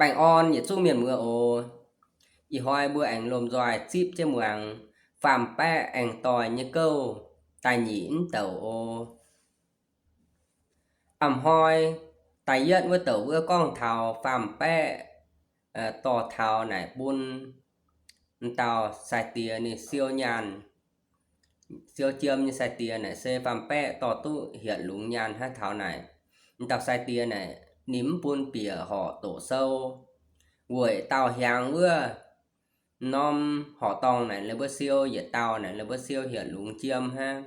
Baengh orn yietc zungv mienh muoz oc. Ih hnoi mbuo aengx lomh nzoih zipv jienv muangx Faam Baeqv aengx doic nyei gouv da'nyeic mv douc oc. A'hnoi da'yietv wuov douc wuov gorngv taux Faam Baeqv dorh taux naaic bun m'dauh sai-diex ninh siou nyaanh, siou jiem nyei sai-diex naaic se Faam Baeqv dorh duqv hietc lungz nyaanh hnangv taux naaic. M'dauh sai-diex naaic ninh mv bun bieqc horqc doqc sou, weic dauh hiaangx wuov norm horqc dorngh naaic ninh mbuo siou yietc dauh naaic ninh mbuo siou hietc lungz jiem hnangv.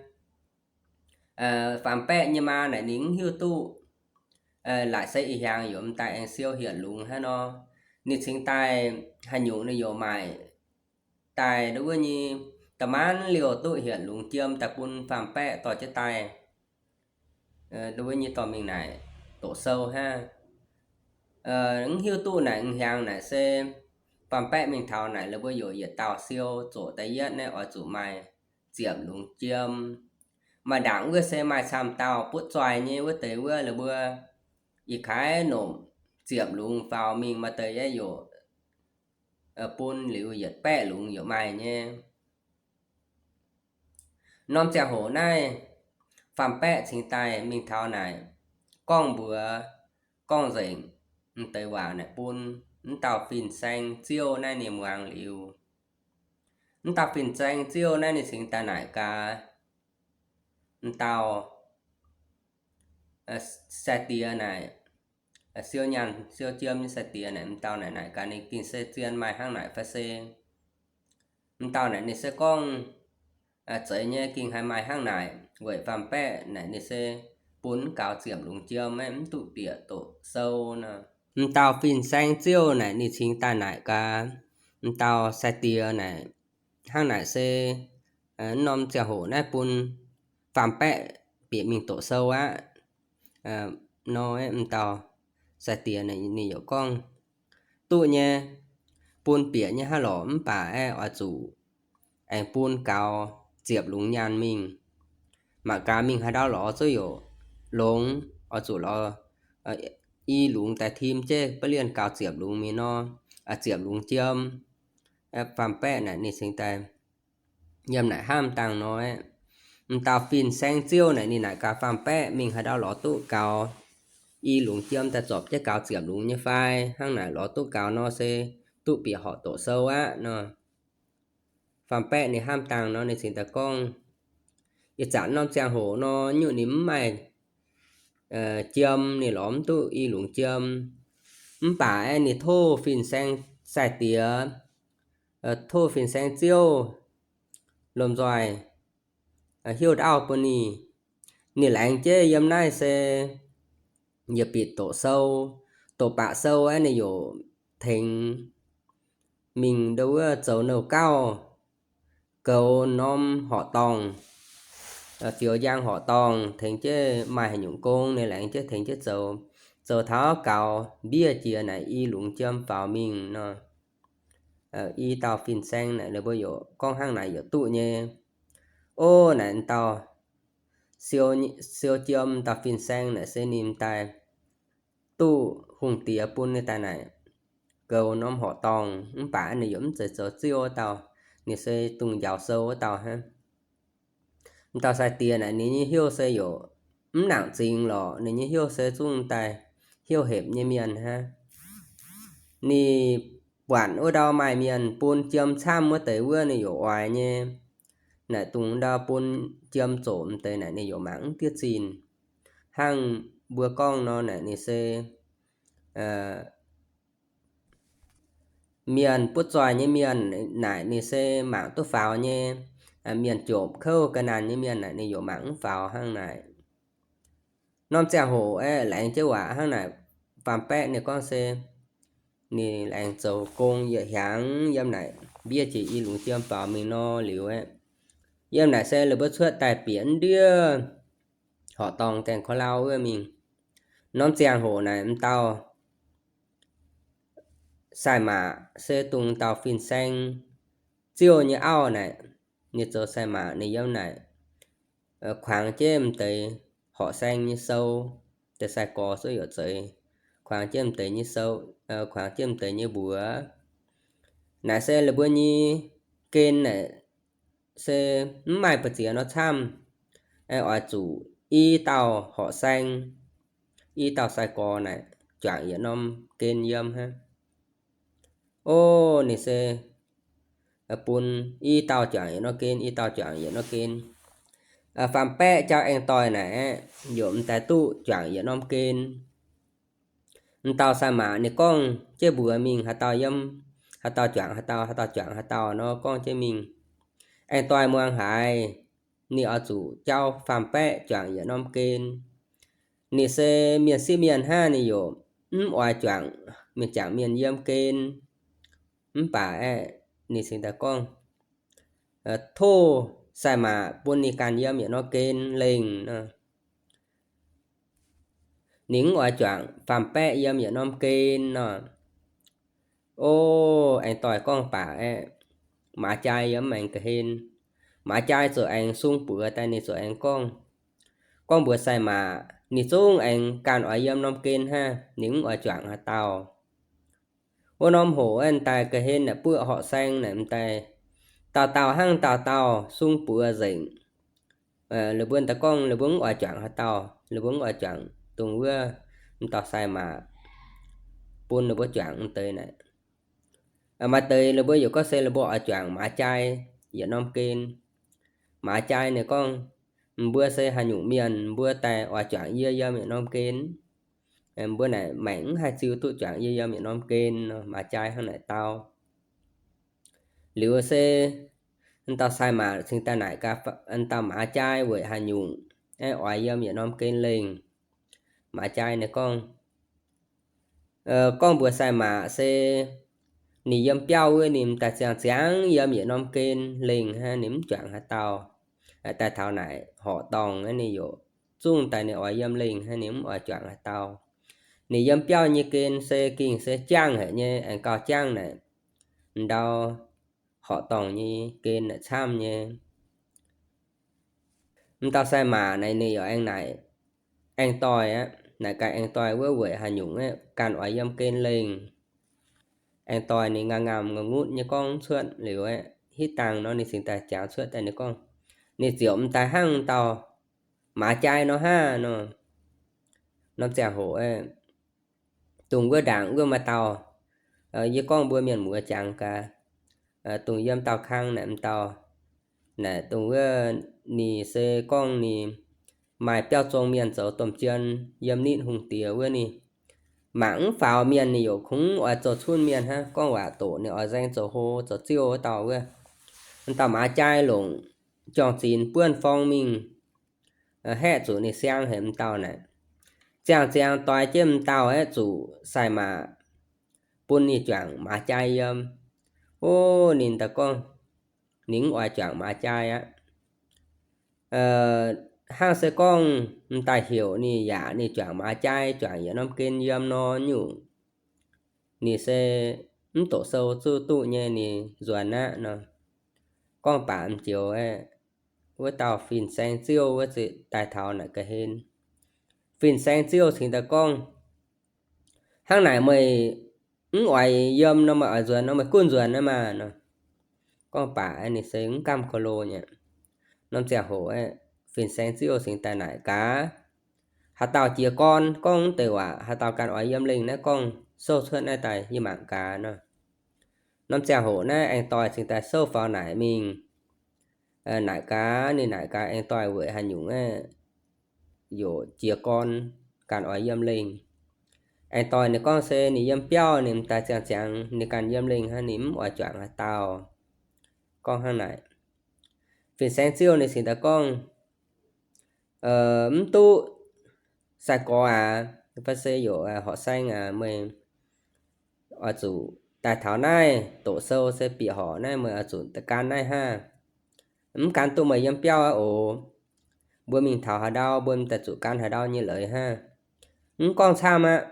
Faam Baeqv nyei maa naaic ninh mv hiuv duqv, laaic se ih hiaangx yaac m'daaih aengx siou hietc lungz hnangv nor. Ninh cingx daaih haaix nyungc ninh yaac maaic daaih nduov nyei, da'maanc liouh duqv hietc lungz jiem daaih bun Faam Baeqv dorh jienv daaih nduov nyei dorh mingh naaic doqc sou hnangv. Mv hiuv duqv naaic m'hiaangx naaic se Faam Baeqv mingh taux naaic ninh mbuo yaac yietc dauh siou, zoqc da'yietv naaiv oix zuqc maaih ziepc lungz jiem. Maaih ndaangc wuov se maaih camv dauh butv zoih nyei wuov deix wuov ninh mbuo ih kaaix nomc ziepc lungz faaux mingh maaih deix yaac yaac bun liuz yietc baeqv lungz yaac maaih nyei. Norm ziangh hoc naaiv Faam Baeqv cingx daaih mingh taux naaic gorngv mbuox, gorngv nzengc m'deix waac naaic bun m'dauh fin-saeng ziouv naaiv ninh muangx liuz, m'dauh fin-saeng ziouv naaiv ninh cingx daaih naaic gaax m'dauh sai-diex naaic, siou nyaanh siou jiem nyei sai-diex naaic, m'dauh naaic naaic gaax ninh gengh se zien maaih hnangv naaic fai se. M'dauh naaic ninh se gorngv, Zeiz nyei, gengh haih maaih hnangv naaic, weic Faam Baeqv naaic ninh se bun gaux ziepc lungz jiem aeqv, mv duqv bieqc doqc sou nor. M'dauh fin-saeng ziouv naaic ninh cingx daaih naaic gaax m'dauh sai-diex naaic, hnangv naaic se norm ziangh hoc naaiv bun Faam Baeqv bieqc mingh doqc sou aqv nor. M'dauh sai-diex ninh yaac gorngv, Duqv nyei, bun bieqc nyei hnangv lorqc, mv baac aeqv, oix zuqc aengx bun gaux ziepc lungz nyaanh mingh. Mangc gaax mingh haaix ndau lorz zuqv yaac longx, oix zuqc lorz i lungz daaih tim jienv ba'lienh gaux ziepc lungz mingh nor, ziepc lungz jiem. Faam Baeqv naaic ninh cingx daaih yiem naaic hnamv dangh nor, m'dauh fin-saeng ziouv naaic ninh naaic gaax Faam Baeqv, Mingh haaix ndau lorz duqv gaux i lungz jiem daaih zorpc jienv gaux ziepc lungz nyei fai? Hnangv naaic lorz duqv gaux nor se duqv bieqc horqc doqc sou aqv nor. Faam Baeqv ninh hnamv dangh nor ninh cingx daaih gorngv, Ih zanc norm ziangh hoc nor nyungc ninh mv maaih jiem, ninh lorz mv duqv i lungz jiem. Mv baac aeqv, ninh tov fin-saeng sai-diex, tov fin-saeng ziouv lomh nzoih hiuv ndau bun ninh. Ninh laengz jienv yiem naaiv se yietc bieqc doqc sou, doqc baac sou aeqv, ninh yaac tengx mingh ndo wuov zoux nouh gauv, goux norm horqc dorngh, fioux njang horqc dorngh, tengx jienv maaih haaix nyungc gong ninh laengz jienv tengx jienv zoux, zoux taux gaux mbiev jiex naaic i lungz jiem faaux mingh nor. I dauh fin-saeng naaic ninh mbuo yaac gorngv hnangv naaic yaac duqv nyei. Ov, naaic dauh siou jiem dauh fin-saeng naaic se ninh daaih duqv hungh diex bun ninh daaih naaic goux norm horqc dorngh, mv baac ninh yaac mv zeiz zoux ziouv wuov dauh, ninh se dungx njaaux sou wuov dauh hnangv. M'dauh sai-diex naaic ninh nyei heuv se yaac mv nangc zingx lorqc, ninh nyei heuv se zungv daaih heuv hepc nyei mienh hnangv. Ninh buatc wuov ndau maaih mienh bun jiem camv wuov deix wuov ninh yaac oix nyei. Naaic dungx ndau bun jiem zoqc m'deix naaic ninh yaac mangc mv diev zinh. Hnangv mbuo gorngv nor naaic ninh se mienh butv zoih nyei mienh naaic ninh se mangc duqv faaux nyei. Mienh jomc kouv ga'naanh nyei mienh naaic ninh yaac mangc mv faaux hnangv naaic. Norm ziangh hoc aeqv, laengz jienv waac hnangv naaic, Faam Baeqv ninh gorngv se ninh laengz zoux gong yietc hiaangx yiem naaic mbiev jiex i lungz jiem faaux mingh nor liuz aeqv, yiem naaic se ninh mbuo cuotv daaih bieqc ndiev horqc dorngh gaengh korv-lauh wuov mingh. Norm ziangh hoc naaic m'dauh sai-maac se dongh dauh fin-saeng ziouv nyei auv naaic, ninh zoux sai-maac ninh yiem naaic kuangx jienv m'deix horqc saeng nyei sou, deix sai-gorx zuqv yaac zeiz kuangx jienv m'deix nyei sou, kuangx jienv m'deix nyei mbuox. Naaic se ninh mbuo nyei gen naaic se mv maaih ba'ziex nor camv, oix zuqc i dauh horqc saeng, i dauh sai-gorx naaic juangc yietc norm gen yiem hnangv. O, ninh se bun i dauh juangc yietc norm gen, i dauh juangc yietc norm gen. Faam-baeqv jauv aengx doic naaic aeqv, yaac m'daaih duqv juangc yietc norm gen. M'dauh sai-maac ninh gorngv jienv mbuox mingh, haaix dauh yiem, haaix dauh juangc haaix dauh, haaix dauh juangc haaix dauh nor gorngv jienv mingh. Aengx doic muangx haiz, ninh oix zuqc jauv faam-baeqv juangc yietc norm gen. Ninh se mienh sieqv mienh hnangv, ninh yaac mv oix juangc mienh jangc mienh yiem gen. Mv baac aeqv, ninh cingx daaih gorngv, tov sai-maac bun ninh ganh yiem yietc norm gen lengh nor. Ninh mv oix juangc faam-baeqv yiem yietc norm gen nor. O, aengx doic gorngv baac aeqv, maaz-jai yiem aengx ga'hlen. Maaz-jai ziouc aengx sung buoz daaih, ninh ziouc aengx gorngv, gorngv mbuox sai-maac ninh zungv aengx ganh oix yiem norm gen hnangv, ninh mv oix juangc haaix dauh. Wuov norm hoc aeqv, daaih ga'hlen naaic buoqv horqc saeng naaic m'daaih dauh dauh hnangv dauh dauh sung buoz nzengc. Ninh mbuo daaih gorngv ninh mbuo mv oix juangc haaix dauh, ninh mbuo mv oix juangc dongh wuov m'dauh sai-maac bun ninh mbuo juangc m'deix naaic. Maaih deix ninh mbuo yaac gorngv se ninh mbuo oix juangc maaz-jai yietc norm gen. Maaz-jai ninh gorngv, mbuo se haaix nyungc mienh, mbuo daaih oix juangc yie yiem yietc norm gen? Mbuo naaic maengc mv haih ziux duqv juangc yie yiem yietc norm gen nor. Maaz-jai hnangv naaic dau. Liuz se m'dauh sai-maac cingx daaih naaic gaax m'dauh maaz-jai weic haaix nyungc aeqv oix yiem yietc norm gen lengh. Maaz-jai ninh gorngv, gorngv mbuox sai-maac se ninh yiem biauv wuov, ninh m'daaih ziangh ziangx yiem yietc norm gen lengh hnangv, ninh mv juangc haaix dauh. Daaih taux naaic horqc dorngh aqv, ninh yaac zungv daaih ninh oix yiem lengh hnangv, ninh mv oix juangc haaix dauh. Ninh yiem biauv nyei gen se gengh se jangv haic nyei, aengx gauh jangv naaic ndau horqc dorngh nyei gen naaic camv nyei. M'dauh sai-maac naaic ninh yaac aengx naaic aengx doic aqv, naaic gaax aengx doic wuov weic haaix nyungc aeqv ganh oix yiem gen lengh. Aengx doic ninh ngaamv ngaamv ngutv nyei gorngv cuotv liuz aeqv, hitv dangh nor ninh cingx daaih jangx cuotv daaih ninh gorngv, ninh ziouc m'daaih hnangv dauh maaz-jai nor hnangv nor. Norm ziangh hoc aeqv, dongh wuov ndaangc wuov maaih dauh, yie gorngv mbuo mienh muoz jangx gaax, dongh yiem dauh kang naaic m'dauh, naaic dongh wuov ninh se gorngv ninh maaih biauv zong mienh zoux domh jien yiem nitv hungh diex wuov ninh, mangc mv faaux mienh ninh yaac kungx oix zoux cunv mienh hnangv, gorngv waac doqc ninh oix nzaeng zoux hlo zoux ziouv wuov dauh wuov. M'dauh maaz-jai longc juang-zinx buonv forng mingh, haeqv zuqc ninh siang haic m'dauh naaic. Ziangh ziangx doix jienv m'dauh aeqv, zuqc sai-maac bun ninh juangc maaz-jai yiem. O, ninh daaih gorngv ninh mv oix juangc maaz-jai aqv. Hnangv se gorngv m'daaih heuc ninh yaac ninh juangc maaz-jai, juangc yietc norm gen yiem nor nyungc, ninh se mv doqc sou zuqv duqv nyei, ninh nzuonx aqv nor. Gorngv baac m'joux aeqv, wuov dauh fin-saeng ziouv wuov ziouc daaih taux naaic ga'hlen. Fin-saeng ziouv cingx daaih gorngv, hnangv naaic meih mv oix yiem nor, meih oix nzuonx nor, meih gunv nzuonx aqv maah nor. Gorngv baac ninh se mv gamh ko lo nyei. Norm ziangh hoc aeqv, fin-saeng ziouv cingx daaih naaic gaax, haaix dauh jiez gorn gorngv mv deix waac, haaix dauh ganh oix yiem lengh naaiv gorngv, souv cuotv naaiv daaih yie mangc gaax nor. Norm ziangh hoc naaiv aengx doic cingx daaih souv faaux naaic mingh. Naaic gaax, ninh naaic gaax aengx doic weic haaix nyungc aeqv, yaac jiez gorn ganh oix yiem lengh. Aengx doic ninh gorngv se ninh yiem biauv, ninh m'daaih ziangh ziangx ninh ganh yiem lengh hnangv, ninh mv oix juangc haaix dauh. Gorngv hnangv naaic, fin-saeng ziouv ninh cingx daaih gorngv, mv duqv, sai-gorx aac, fai se yaac horqc saeng aac, meih oix zuqc daaih taux naaiv doqc sou se bieqc horqc naaiv, meih oix zuqc daaih gan naaiv hnangv. Mv gan duqv meih yiem biauv aqv oc. Mbuo mingh taux haaix ndau mbuo m'daaih zuqc gan haaix ndau nyei leiz hnangv. Mv gorngv camv aqv.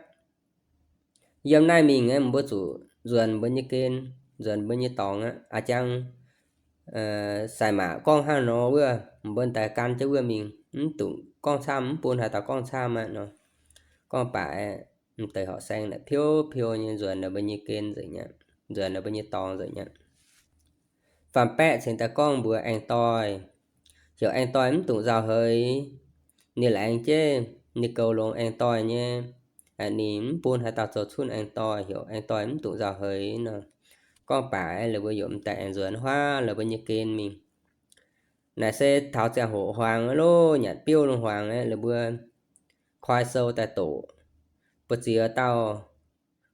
Yiem naaiv mingh aeqv, mbuo zuqc nzuonx mbuo nyei gen, nzuonx mbuo nyei dorngx aqv. A'jang sai-maac gorngv hnangv nor wuov, mbuo m'daaih gan jienv wuov mingh, mv dungx gorngv camv, mv bun haaix dauh gorngv camv aqv nor. Gorngv baac aeqv, M'deix horqc saeng naaic piou piou nyei nzuonx ninh mbuo nyei gen nzengc aqv, nzuonx ninh mbuo nyei dorngx nzengc aqv. Faam-baeqv cingx daaih gorngv mbuox aengx doic, heuc aengx doic mv dungx nzauh heix. Ninh laengz jienv ninh goux longx aengx doic nyei, ninh mv bun haaix dauh zoux cunv aengx doic, heuc aengx doic mv dungx nzauh heix nor. Gorngv baac la'buo yaac m'daaih aengx nzuonx huaav la'buo nyei gen mingh. Naaic se taux ziangh hoc huaangx loh, nyanc biouv lungh huaangx aqv, la'buo koi sou daaih doqc, buoz ziex dauh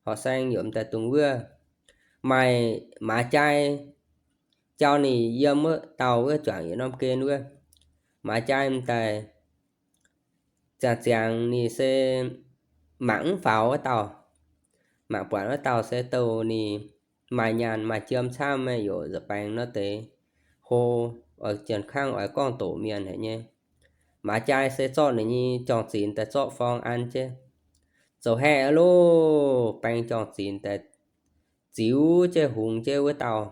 horqc saeng yaac m'daaih dungx wuov. Maaih maaz-jai jauv ninh yiem wuov dauh wuov juangc yietc norm gen wuov. Maaz-jai m'daaih ziangh ziangx ninh se mangc mv faaux wuov dauh, mangc buatc wuov dauh se douh ninh maaih nyaanh maaih jiem camv, yaac nza'baengx nor deix hlo, oix janx-kangv oix gorngv doqc mienh haic nyei. Maaz-jai se zorqv ninh nyei jorngh zinx daaih zorqv forng an jienv, zoux haeqv loh, baeng jorngh zinx daaih ziux jienv hungx jienv wuov dauh,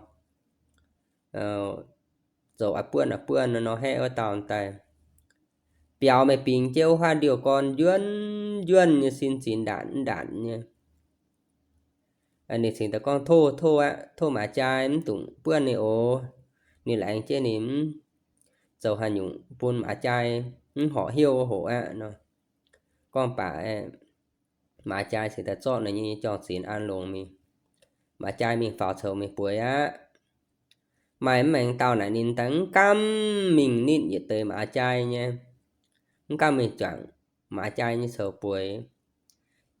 zoux a'buonv a'buonv nor haeqv wuov dauh daaih, biaux meih bingx jienv wuov huaav ndiouh gorn njuonv njuonv nyei, sin zinx ndanc mv ndanc nyei. Ninh cingx daaih gorngv, Tov, tov aqv, tov maaz-jai mv dungx buonv ninh oc. Ninh laengz jienv ninh mv zoux haaix nyungc bun maaz-jai mv horpc heuc hoc aqv nor. Gorngv baac maaz-jai cingx daaih zorqv ninh nyei jorngh zinx an longx mingh. Maaz-jai mingh faaux coux mingh bueix aqv. Maaih mv maengx dauh naaic ninh daaih mv gamh mingh nitv yietc deix maaz-jai nyei, mv gamh mingh juangc maaz-jai nyei coux bueix.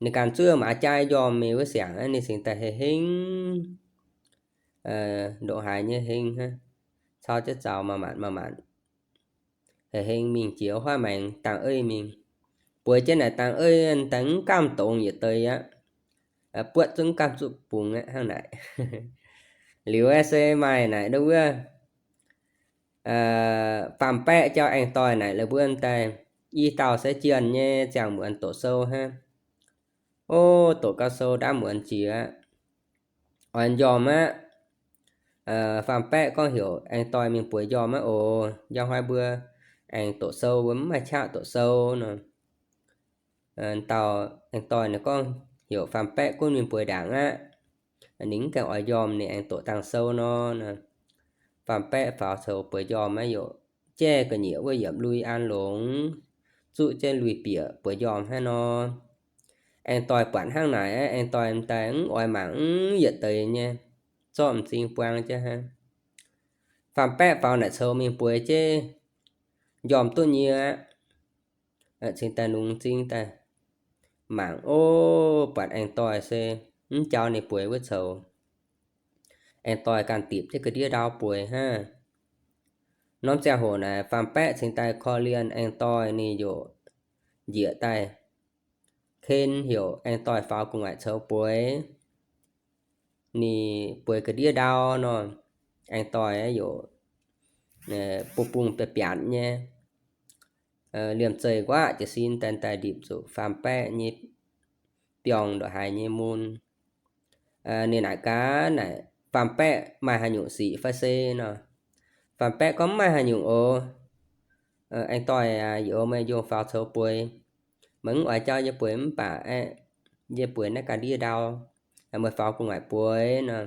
Ninh ganh zuov maaz-jai njormh mingh wuov siangx aqv, ninh cingx daaih hei hengv ndoqc haaix nyei hengh hnangv, cau jienv zaux maaih maanc maaih maanc, hei hengh mingh jiex huaav maengx dangh eiv mingh. Bueix jienv naaic dangh eiv daaih mv gamh dongz yietc deix aqv, buotv zungv mv gamh zuqc bungx aqv hnangv naaic. Liuz aeqv, se maaih naaic nduov wuov faam-baeqv jauv aengx doic naaic la'buo daaih i dauh se jienh nyei ziangh muonz doqc sou hnangv. O, doqc gau sou ndaamv muonz jiex aqv, oix njormh aqv. Faam-baeqv gorngv heuc aengx doic mingh bueix njormh aqv oc. Njang hnoi mbuo aengx doqc sou, mbuo mv maaih qaqv doqc sou nor. Dauh aengx doic ninh gorngv heuc faam-baeqv gunv mingh bueix ndaangc aqv. Ninh mv gaengh oix njormh, ninh aengx doqc dangh sou nor. Faam-baeqv faaux coux bueix njormh aqv, yaac jaiv ga'nyiec wuov yiemc lui an longx, zuqv jienv lui bieqc bueix njormh hnangv nor. Aengx doic buatc hnangv naaic aqv, aengx doic m'daaih mv oix mangc mv yietc deix nyei, zorqv m'zing buang jienv hnangv. Faam-baeqv faaux naaic coux mingh bueix jienv njormh duqv nyie aqv. Cingx daaih nungx m'zing daaih mangc, o, buatc aengx doic se mv jauv ninh bueix wuov coux. Aengx doic ganh dipc jienv ga'ndiev ndau bueix hnangv. Norm ziangh hoc naaic faam-baeqv cingx daaih korv-lienh aengx doic, ninh yaac njiec daaih ken heuc aengx doic faaux gu'nguaaic coux bueix. Ninh bueix ga'ndiev ndau nor, aengx doic yaac bung bung biatc biatc nyei, liemh zeih nquaqv jiez sin daaih daaih ndipc zuqc faam-baeqv nyei biorngh ndongc haaix nyei mun. Ninh naaic gaax naaic, faam-baeqv maaih haaix nyungc sic fai se nor. Faam-baeqv gorngv, mv maaih haaix nyungc oc. Aengx doic aac, yie oix meih njongh faaux coux bueix. Meih mv oix jauv yie bueix mv baac aeqv, yie bueix naaiv ga'ndiev ndau, meih faaux gu'nguaaic bueix nor.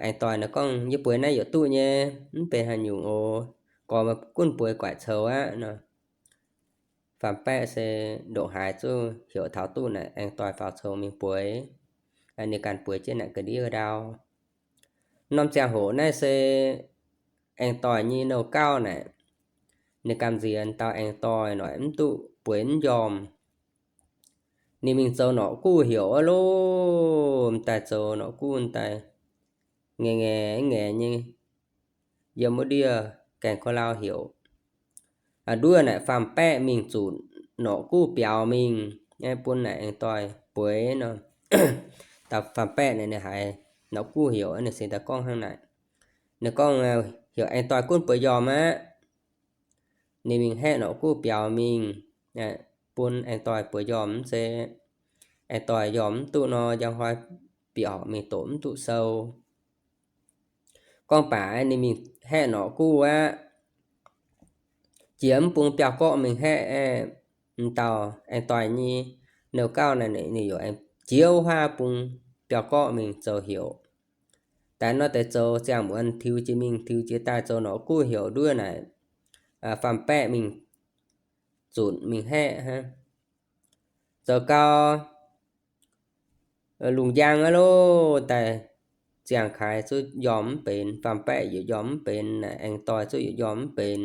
Aengx doic naaic gorngv, yie bueix naaiv yaac duqv nyei, mv benx haaix nyungc oc. Gorx meih gunv bueix gu'nguaaic coux aqv nor. Faam-baeqv se ndongc haaix zuqc heuc taux duqv naaic aengx doic faaux coux mingh bueix. Ninh ganh bueix jienv naaic ga'ndiev ndau. Norm ziangh hoc naaiv se aengx doic nyei nouh gauv naaic, ninh gamh nziex dauh aengx doic noic mv duqv bueix mv njormh. Ninh mingh zoux norqc guv heuc aqv loh, m'daaih zoux norqc guv m'daaih ngaeqv ngaeqv ngaeqv nyei, yiem wuov ndiev gaengh ko lau heuc. Nduov naaic faam-baeqv mingh zuqc norqc guv biaux mingh, bun naaic aengx doic bueix nor. Dauh faam-baeqv naaic ninh haiz norqc guv heuc, ninh cingx daaih gorngv hnangv naaic. Ninh gorngv, heuc aengx doic gunv bueix njormh aqv. Ninh mingh haeqv norqc guv biaux mingh, bun aengx doic bueix njormh mv zeiz. Aengx doic njormh mv duqv nor, njang hnoi bieqc horqc mingh doqc mv duqv sou. Gorngv baac ninh mingh haeqv norqc guv aqv. Jiex mv bung biauv-gorqv mingh haeqv aeqv, m'dauh aengx doic nyei nouh gauh naaic ninh yaac aengx jiex wuov huaav bung biauv-gorqv mingh zoux heuc. Daaih nor deix zoux ziangh muonz tiux jiex mingh, tiux jiex daaih zoux norqc guv heuc nduov naaic, faam-baeqv mingh zunc mingh haeqv hnangv. Zoux gau, lungh njang aqv loh, daaih ziangh kaaix zuqc njormh mv benx, faam-baeqv yaac njormh mv benx, aengx doic zuqc yaac njormh mv benx.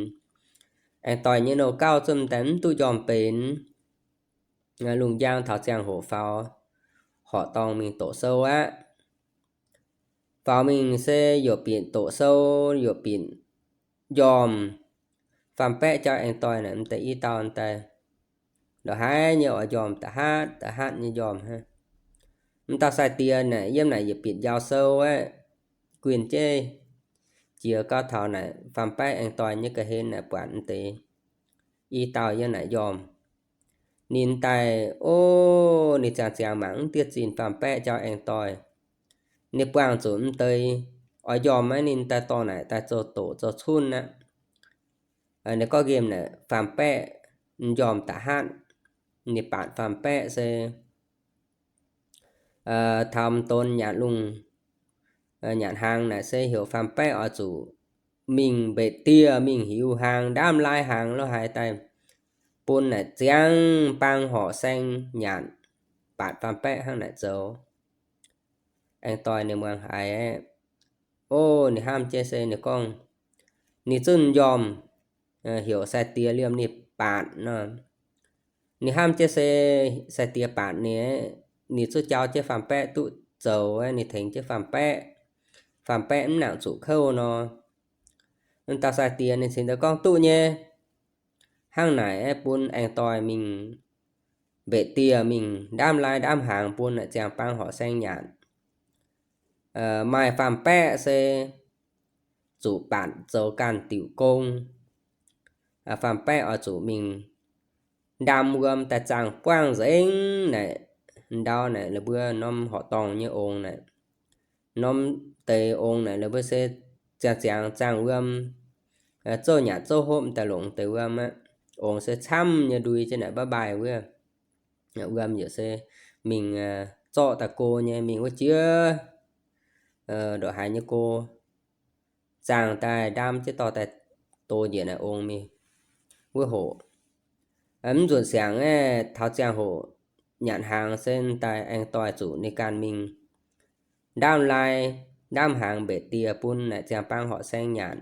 Aengx doic nyei nouh gauh zuqc m'daaih mv duqv njormh benx. Lungh njang taux ziangh hoc faaux horqc dorngh mingh doqc sou aqv. Faaux mingh se yaac binc doqc sou, yaac binc njormh. Faam-baeqv jauv aengx doic naaic m'daaih i dauh daaih ndongc haaix nyei oix njormh da'hatv da'hatv nyei njormh hnangv. M'dauh sai-diex naaic yiem naaic yaac binc njaaux sou aqv. Guinh jeiv jiex gau taux naaic faam-baeqv aengx doic nyei ga'hlen naaic buatc m'deix i dauh yiem naaic njormh. Ninh daaih, o, ninh ziangh ziangx mangc mv dieh zinh faam-baeqv jauv aengx doic. Ninh buangh zuqc m'deix oix njormh aqv, ninh daaih dorh naaic daaih zoux doqc zoux cunv aqv. Ninh gorngv nqemh naaic faam-baeqv m'njormh da'hatv. Ninh baatc faam-baeqv se taux m'donx nyanc lungh nyanc hnaangx naaic se heuc faam-baeqv oix zuqc mingh mbetc dieh mingh hiuv hnaangx, ndaamv-laai hnaangx lo haaix daaih bun naaic ziangh baang horqc saeng nyanc, baatc faam-baeqv hnangv naaic zoux. Aengx doic ninh muangx haiz, o, ninh hnamv jienv se ninh gorngv, ninh zunh m'njormh heuc sai-diex liemh ninh baatc nor. Ninh hnamv jienv se sai-diex baatc ninh, ninh zuqc jauv jienv faam-baeqv duqv zoux, ninh tengx jienv faam-baeqv, faam-baeqv mv nangc zuqc kouv nor. Dauh sai-diex ninh cingx daaih gorngv duqv nyei. Hnangv naaic aeqv, bun aengx doic mingh mbetc dieh mingh ndaamv-laai ndaamv-hnaangx bun naaic ziangh baang horqc saeng nyanc. Maaih faam-baeqv se zuqc baatc zoux ganh diuc gong. Faam-baeqv oix zuqc mingh ndaam wuom daaih zaangh buangv nzengc naaic, ndau naaic la'buo norm horqc dorngh nyei ongx naaic, norm deix ongx naaic la'buo se ziangh ziangx zaangh wuom, zouv nyanc zouv hopv daaih longc deix wuom aqv. Ongx se camv nyei ndui jienv naaic baav mbaaih wuov. Wuom yaac se mingh zorqv daaih go nyei, mingh wuov jiex ndongc haaix nyei go, zaangh daaih ndaam jienv dorh daaih do njiec naaic ongx mingh wuov hoc. Mv nzunc siangx aeqv, taux ziangh hoc nyanc hnaangx se daaih aengx doic zuqc ninh ganh mingh ndaamv-laai ndaamv-hnaangx mbetc dieh bun naaic ziangh baang horqc saeng nyanc.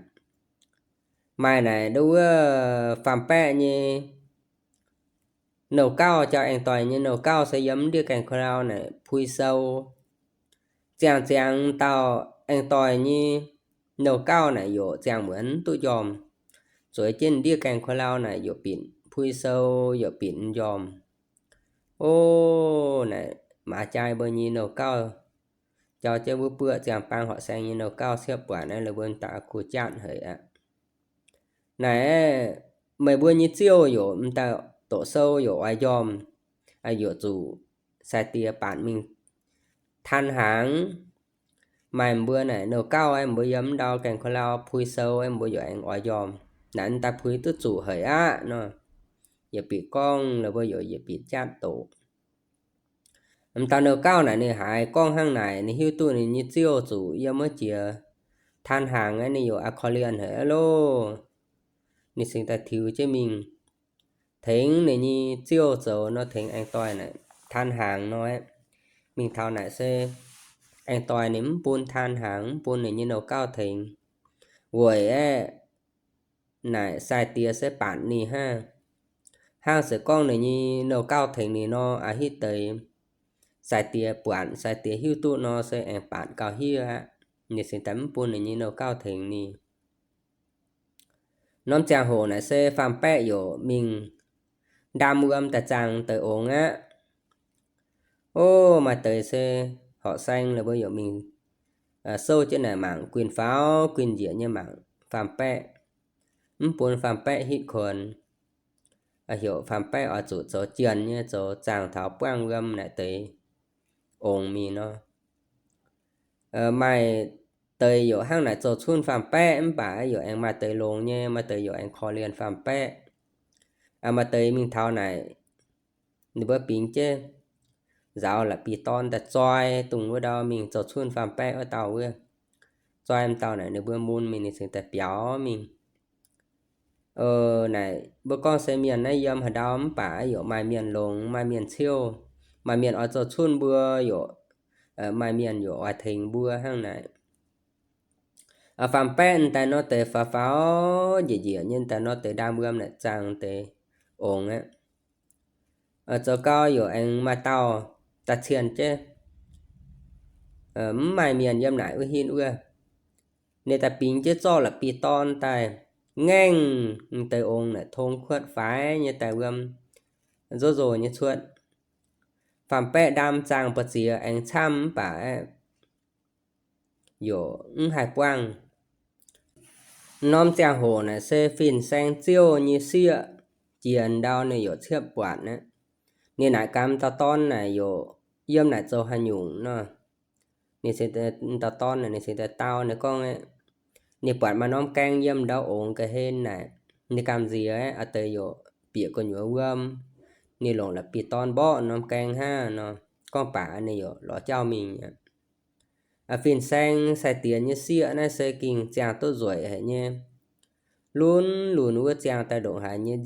Maaih naaic nduov wuov faam-baeqv nyei nouh gauh, jauv aengx doic nyei nouh gauh se yiem ndiev gaengh ko lau naaic pui sou. Ziangh ziangx dauh aengx doic nyei nouh gauh naaic yaac ziangh muonz duqv njormh. Zueiz jienv ndiev gaengh ko lau naaic yaac binc pui sou, yaac binc njormh. O, naaic maaz jai mbuo nyei nouh gauh jauv jienv wuov buoqv ziangh baang horqc saeng nyei nouh gauh siepv buatc naaiv la'buo daaih kuh jatv haic aqv. Naaic, meih mbuo nyei ziouv yaac m'daaih doqc sou yaac oix njormh, yaac zuqc sai-diex baatc mingh tan hnaangx. Maaih mbuo naaic nouh gauh aeqv, mbuo yiem ndau gaengh ko lau pui sou aeqv, mbuo yaac aengx oix njormh. Naaic m'daaih pui duqv zuqc haic aqv nor. Yietc bieqc gorngv la'buo yaac yietc bieqc jatv doqc. M'daaih nouh gauh naaic ninh haiz gorngv hnangv naaic, ninh hiuv duqv ninh nyei ziouv zuqc yiem wuov jiex tan hnaangx aeqv, ninh yaac aqv korv-lienh haic aqv loh. Ninh cingx daaih tiux jienv mingh tengx ninh nyei ziouv zoux nor, tengx aengx doic naaic tan hnaangx nor aeqv. Mingh taux naaic se aengx doic ninh mv bun tan hnaangx, mv bun ninh nyei nouh gauh tengx. Weic aeqv, naaic sai-diex se baatc ninh hnangv. Hnangv se gorngv ninh nyei nouh gauh tengx ninh nor, a'hitv deix sai-diex buatc, sai-diex hiuv duqv nor se aengx baatc gauh hiev aqv. Ninh cingx daaih mv bun ninh nyei nouh gauh tengx ninh. Norm ziangh hoc naaic se faam-baeqv yaac mingh ndaam wuom daaih zaangh deix ongx aqv. O, maaih deix se horqc saeng la'buo yaac mingh souv jienv naaic mangc guinh faaux guinh njiec nyei mangc faam-baeqv, mv bun faam-baeqv hitv kuonx. Heuc faam-baeqv oix zuqc zoux jienh nyei, zoux zaangh taux buangv wuom naaic deix ongx mingh nor. Maaih deix yaac hnangv naaic zoux cunv faam-baeqv mv baac yaac aengx maaih deix longx nyei, maaih deix yaac aengx korv-lienh faam-baeqv. Maaih deix mingh taux naaic ninh mbuo bingx jienv nzaaux la'bieiv-dorn daaih zoi dongh wuov ndau mingh zoux cunh faam-baeqv wuov dauh wuov. Zoi m'dauh naaic ninh mbuo mun mingh ninh cingx daaih biaux mingh. Naaic mbuo gorngv se mienh naaiv yiem haaix ndau mv baac yaac maaih mienh longx, maaih mienh ciouv, maaih mienh oix zoux cunh mbuo yaac maaih mienh yaac oix tengx mbuo hnangv naaic. Faam-baeqv daaih nor deix faaux faaux njiec njiec nyei daaih nor deix ndaam wuom naaic zaangh deix ongx aqv. Zoux gau yaac aengx maaih dauh daaih cienh jienv, mv maaih mienh yiem naaic wuov hingv wuov. Ninh daaih bingx jienv zorqv la'bieiv-dorn daaih ngaengh deix ongx naaic tong kuotv faix nyei daaih wuom nzov nzoh nyei cuotv. Faam-baeqv ndaam zaangh mbu'ziex aengx camv mv baac yaac mv haih buangh. Norm ziangh hoc naaic se fin-saeng ziouh nyei sieqv jiex ndau ninh yaac ciepv buatc aqv. Ninh naaic gaax dauh dorn naaic yaac yiem naaic zoux haaix nyungc nor. Ninh cingx, dauh dorn naaic ninh cingx daaih dau ninh gorngv, ninh buatc maaih norm gaeng yiem ndau ongx ga'hlen naaic, ninh gamh nziex aqv, deix yaac bieqc gu'nyuoz wuom. Ninh longc la'bieiv-dorn mborqv norm gaeng hnangv nor, gorngv baac ninh yaac lorz jauv mingh aqv. Fin-saeng sai-diex nyei sieqv naaiv se gengh ziangh duqv nzueic haic nyei. Lunx lunx wuov ziangh daaih ndongc haaix nyei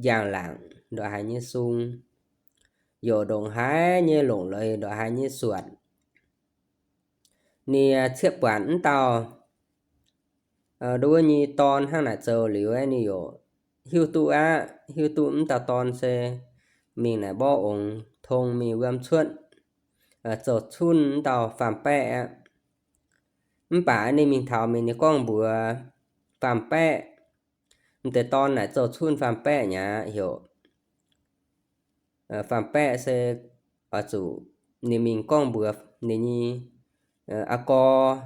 njang-laangc, ndongc haaix nyei sung, yaac ndongc haaix nyei longc leiz, ndongc haaix nyei suatc. Ninh ciepv buatc mv dauh nduov wuov nyei dorn hnangv naaic zoux liuz, ninh yaac hiuv duqv aqv, hiuv duqv mv dauh dorn se mingh naaic mborqv ongx tong mingh wuom cuotv, zoux cunh mv dauh faam-baeqv aqv. Mv baac ninh mingh taux mingh ninh gorngv mbuox faam-baeqv, m'deix dorn naaic zoux cunh faam-baeqv nyei aqv. Heuc faam-baeqv se oix zuqc ninh mingh gorngv mbuox ninh nyei aa gorx,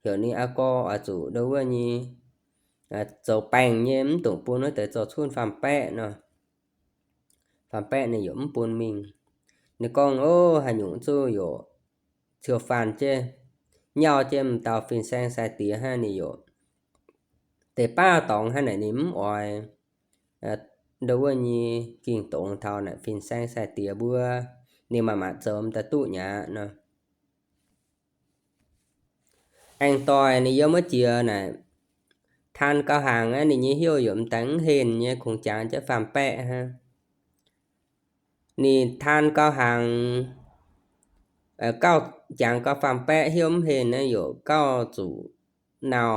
heuc ninh aa gorx oix zuqc nduov wuov nyei zoux baengh nyei mv dungc bun wuov deix zoux cunh faam-baeqv nor. Faam-baeqv ninh yaac mv bun mingh. Ninh gorngv, Ov, haaix nyungc zuqc yaac ciou faanh jienv, nyauv jienv m'dauh fin-saeng sai-diex hnangv. Ninh yaac deix baav dorngx hnangv naaic ninh mv oix nduov wuov nyei gingh dongz taux naaic fin-saeng sai-diex mbuo, ninh maaih maanc zoux m'daaih duqv nyei aqv nor. Aengx doic ninh yiem wuov jiex naaic, taan gau hnaangx aqv, ninh nyei heuv yaac m'daaih mv henh nyei, kungx jangx jienv faam-baeqv hnangv. Ninh taan gau hnaangx, gauh jangx gau faam-baeqv heuv mv henh naaiv yaac gauh zuqc nau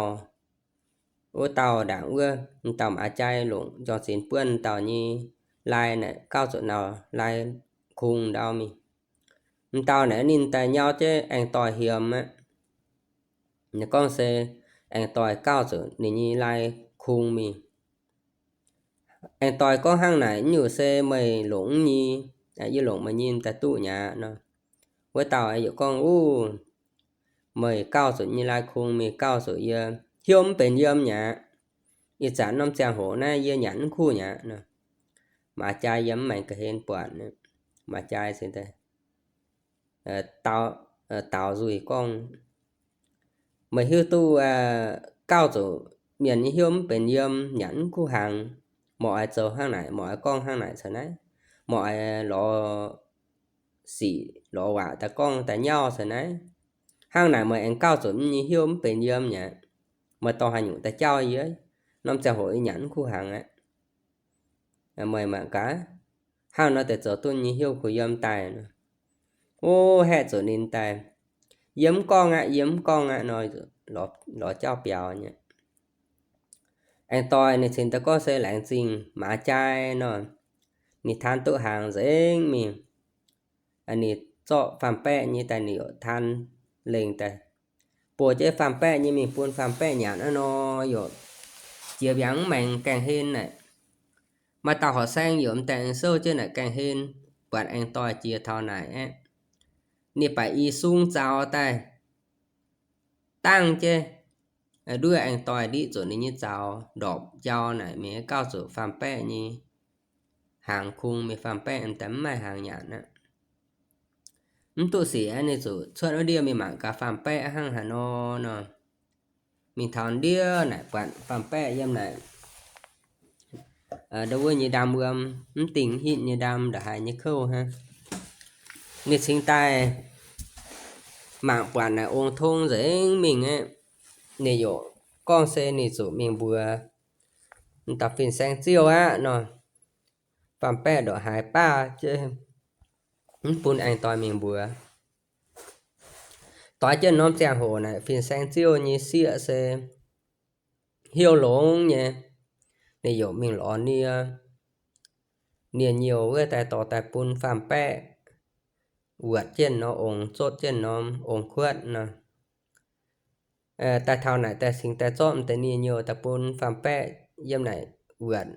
wuov dauh ndaangc wuov, m'dauh maa jai longc njorng-zinx buonv dauh nyei lai naaic gauh zuqc nau lai kungx ndau mingh. M'dauh naaic ninh daaih nyau jienv aengx doic hiemx aqv. Ninh gorngv se aengx doic gauh zuqc ninh nyei lai kungx mingh. Aengx doic gorngv hnangv naaic, nyungc se meih longc nyei, yie longc meih nyei m'daaih duqv nyei aqv nor. Wuov dauh yaac gorngv, Uv, meih gauh zuqc nyei lai kungx mingh gauh zuqc yie heuv mv benx yiem nyei aqv. Ih zanc norm ziangh hoc naaiv yie nyanc mv kuv nyei aqv nor. Maa jai yiem mv maengx ga'hlen buatc, maa jai se daaih daaux nzuih gorngv, Meih hiuv duqv gauh zuqc mienh nyei heuv mv benx yiem, nyanc mv kuv hnaangx, meih oix zoux hnangv naaic, meih oix gorngv hnangv naaic caux naaiv, meih oix lorz sic lorz waac daaih gorngv daaih nyauv caux naaiv. Hnangv naaic meih aengx gauh zuqc mv nyei heuv mv benx yiem nyei aqv. Meih dorh haaix nyungc daaih jauv yie? Norm ziangh hoc yie nyanc mv kuv hnaangx aqv. Meih mangc gaax, hnangv nor deix zoux duqv nyei heuv kuh yiem daaih nor. Ov, haeqv zuqc ninh daaih, Yie mv gorngv aqv, yie mv gorngv aqv nor, lorz jauv biaux nyei. Aengx doic ninh cingx daaih gorngv se laengz zingh maa jai nor, ninh taan duqv hnaangx nzengc mingh. Ninh zorqv faam-baeqv nyei daaih, ninh yaac taan lengh daaih, buoz jienv faam-baeqv nyei mingh bun faam-baeqv nyanc aqv nor, yaac jiex mbiaangx mv maengx gaengh hlen naaic. Maaih dauh horqc saeng yaac m'daaih aengx souv jienv naaic gaengh hlen, buatc aengx doic jiex taux naaic aqv. Ninh baac i sung zaux daaih dangh jienv, nduov aengx doic ndiqv zuqc ninh nyei zaux ndorpc njau naaic, mingh gauh zuqc faam-baeqv nyei hnaangx kungx mingh, faam-baeqv m'daaih mv maaih hnaangx nyanc aqv. Mv duqv sic aqv, ninh zuqc cuotv wuov ndiev mingh mangc gaax faam-baeqv hnangv haaix nor nor. Mingh taux ndiev naaic buatc faam-baeqv yiem naaic, nduov wuov nyei ndaam wuom, mv dingh hitv nyei ndaam, ndongc haaix nyei kouv hnangv. Ninh cingx daaih mangc buatc naaic ong tong nzengc mingh aeqv, ninh yaac gorngv se ninh zuqc mingh mbuox dauh fin-saeng ziouv aqv nor. Faam-Baeqv ndongc haaix baav jienv mv bun aengx doic mingh mbuox. Doix jienv norm ziangh hoc naaic fin-saeng ziouv nyei sieqv se hnyouv longx nyei, ninh yaac mingh lorz nie, nie-nyouz wuov daaih dorh daaih bun Faam-Baeqv wuotc jienv norm ong, zotv jienv norm ong-kuotv nor. Daaih taux naaic daaih cingx daaih zorqv m'deix nie-nyouz daaih bun Faam-Baeqv yiem naaic wuotc.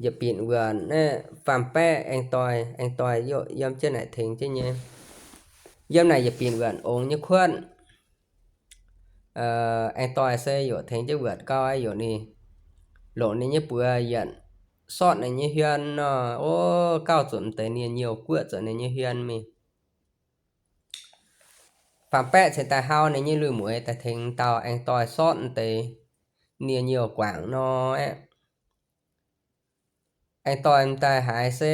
Yietc binc wuotc naaiv Faam-Baeqv aengx doic, aengx doic yaac yiem jienv naaic tengx jienv nyei. Yiem naaic yietc binc wuotc ong nyei kuotv, aengx doic se yaac tengx jienv wuotc gau aqv, yaac ninh longc ninh nyei buoz yietc sortv ninh nyei hmien nor, o, gauh zuqc m'deix nie-nyouz guoqv zuqc ninh nyei hmien mingh. Faam-Baeqv cingx daaih hau ninh nyei lui-mueiz daaih tengx dauh aengx doic sortv m'deix nie-nyouz guangc nor aeqv, aengx doic m'daaih haiz se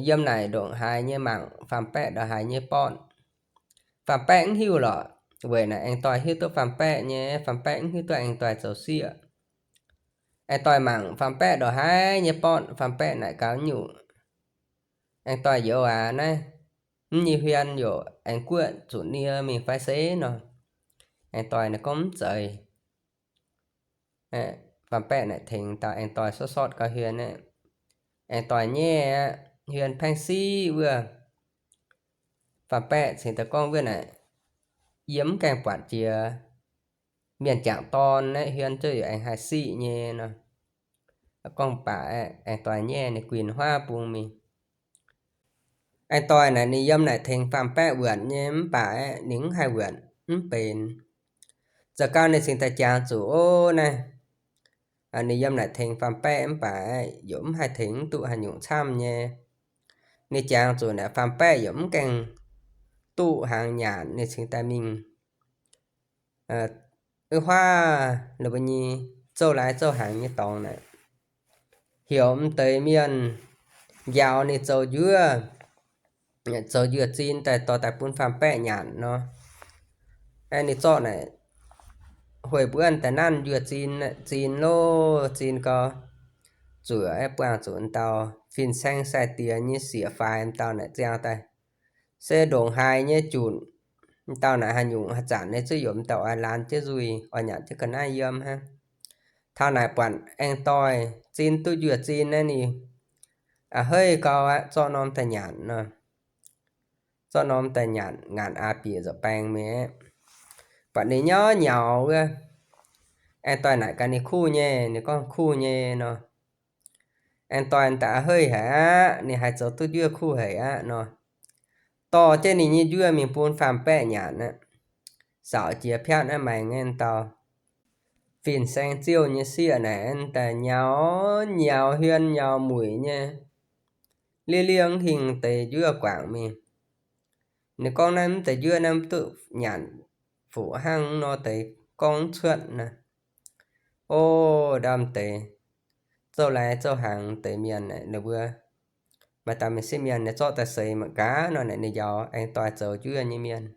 yiem naaic ndongc haaix nyei mangc Faam-Baeqv ndongc haaix nyei borqv. Faam-Baeqv mv hiuv lorqc, weic naaic aengx doic hiuv duqv Faam-Baeqv nyei, Faam-Baeqv mv hiuv duqv aengx doic zoux sieqv. Aengx doic mangc Faam-Baeqv ndongc haaix nyei borqv, Faam-Baeqv naaic gaux nyungc. Aengx doic youz aac, naaiv mv nyei hmien yaac aengx guoqv zuqc nie mingh fai se nor. Aengx doic naaic gorngv mv zeiz. Faam-Baeqv naaic tengx dauh aengx doic sortv sortv gau hmien aeqv, aengx doic nyaiv aqv, hmien paengv siqv wuov. Faam-Baeqv cingx daaih gorngv wuov naaic, yie mv gaengh buatc jiex mienh jangc dorn naaiv hmien ziouc yaac aengx haih siqv nyei nor. Gorngv baac aeqv, aengx doic nyaiv ninh guinh huaav bung mingh. Aengx doic naaic ninh yiem naaic tengx Faam-Baeqv wuonc nyei mv baac aeqv, ninh mv haih wuonc mv benx. Zoux gau ninh cingx daaih jangx zuqc ov naaiv, ninh yiem naaic tengx Faam-Baeqv mv baac aeqv, yaac mv haih tengx mv duqv haaix nyungc camv nyei. Ninh jangx zuqc naaic Faam-Baeqv yaac mv gaengh duqv hnaangx nyanc, ninh cingx daaih mingh wuov huaav, ninh mbuo nyei zouv lai zouv hnaangx nyei dorngx naaic, heuc m'deix mienh njaaux ninh zoux njuov, zoux njuov zin daaih dorh daaih bun Faam-Baeqv nyanc nor. Ninh zorqv naaic huih mbuonv daaih nanv njuov zin, zin loh, zin gau, zuoqc aeqv, buangh zuqc m'dauh fin-saeng sai-diex nyei sieqv-faix m'dauh naaic ziangh daaih. Se ndongc haaix nyei junc, m'dauh naaic haaix nyungc haaix zanc nyei zuqv yaac m'dauh oix laanh jienv nzuih, oix nyanc jienv ga'naaiv yiem hnangv. Taux naaic buatc aengx doic zin duqv njuov zin naaiv ninh a'heiv gau aqv, zorqv norm daaih nyanc nor. Zorqv norm daaih nyanc, ngaanc aax bieqc nza'baengx mi'aqv. Buatc ninh nyauv nyaux wuov, aengx doic naaic gaax ninh kuv nyei, ninh gorngv kuv nyei nor. Aengx doic daaih a'heiv haic aqv, ninh haiz zoux duqv njuov kuv haic aqv nor. Dorh jienv ninh nyei njuov mingh bun Faam-Baeqv nyanc aqv. Saauc jiex piatv aqv, maengx aengx dauh fin-saeng ziouv nyei sieqv naaic daaih nyaux, nyaux hmien nyaux mueic nyei, liev-liev hingh deix njuov guangc mingh. Ninh gorngv naaiv mv deix njuov naaiv mv duqv nyanc fuqv hnangv nor deix gorngv cuotv naaic. O, ndau m'deix zouv lai zouv hnaangx deix mienh naaic, ninh mbuo maaih dauh mienh sieqv mienh ninh zorqv daaih seix mangc gaax nor naaic, ninh njaaux aengx doic zoux njuov nyei mienh.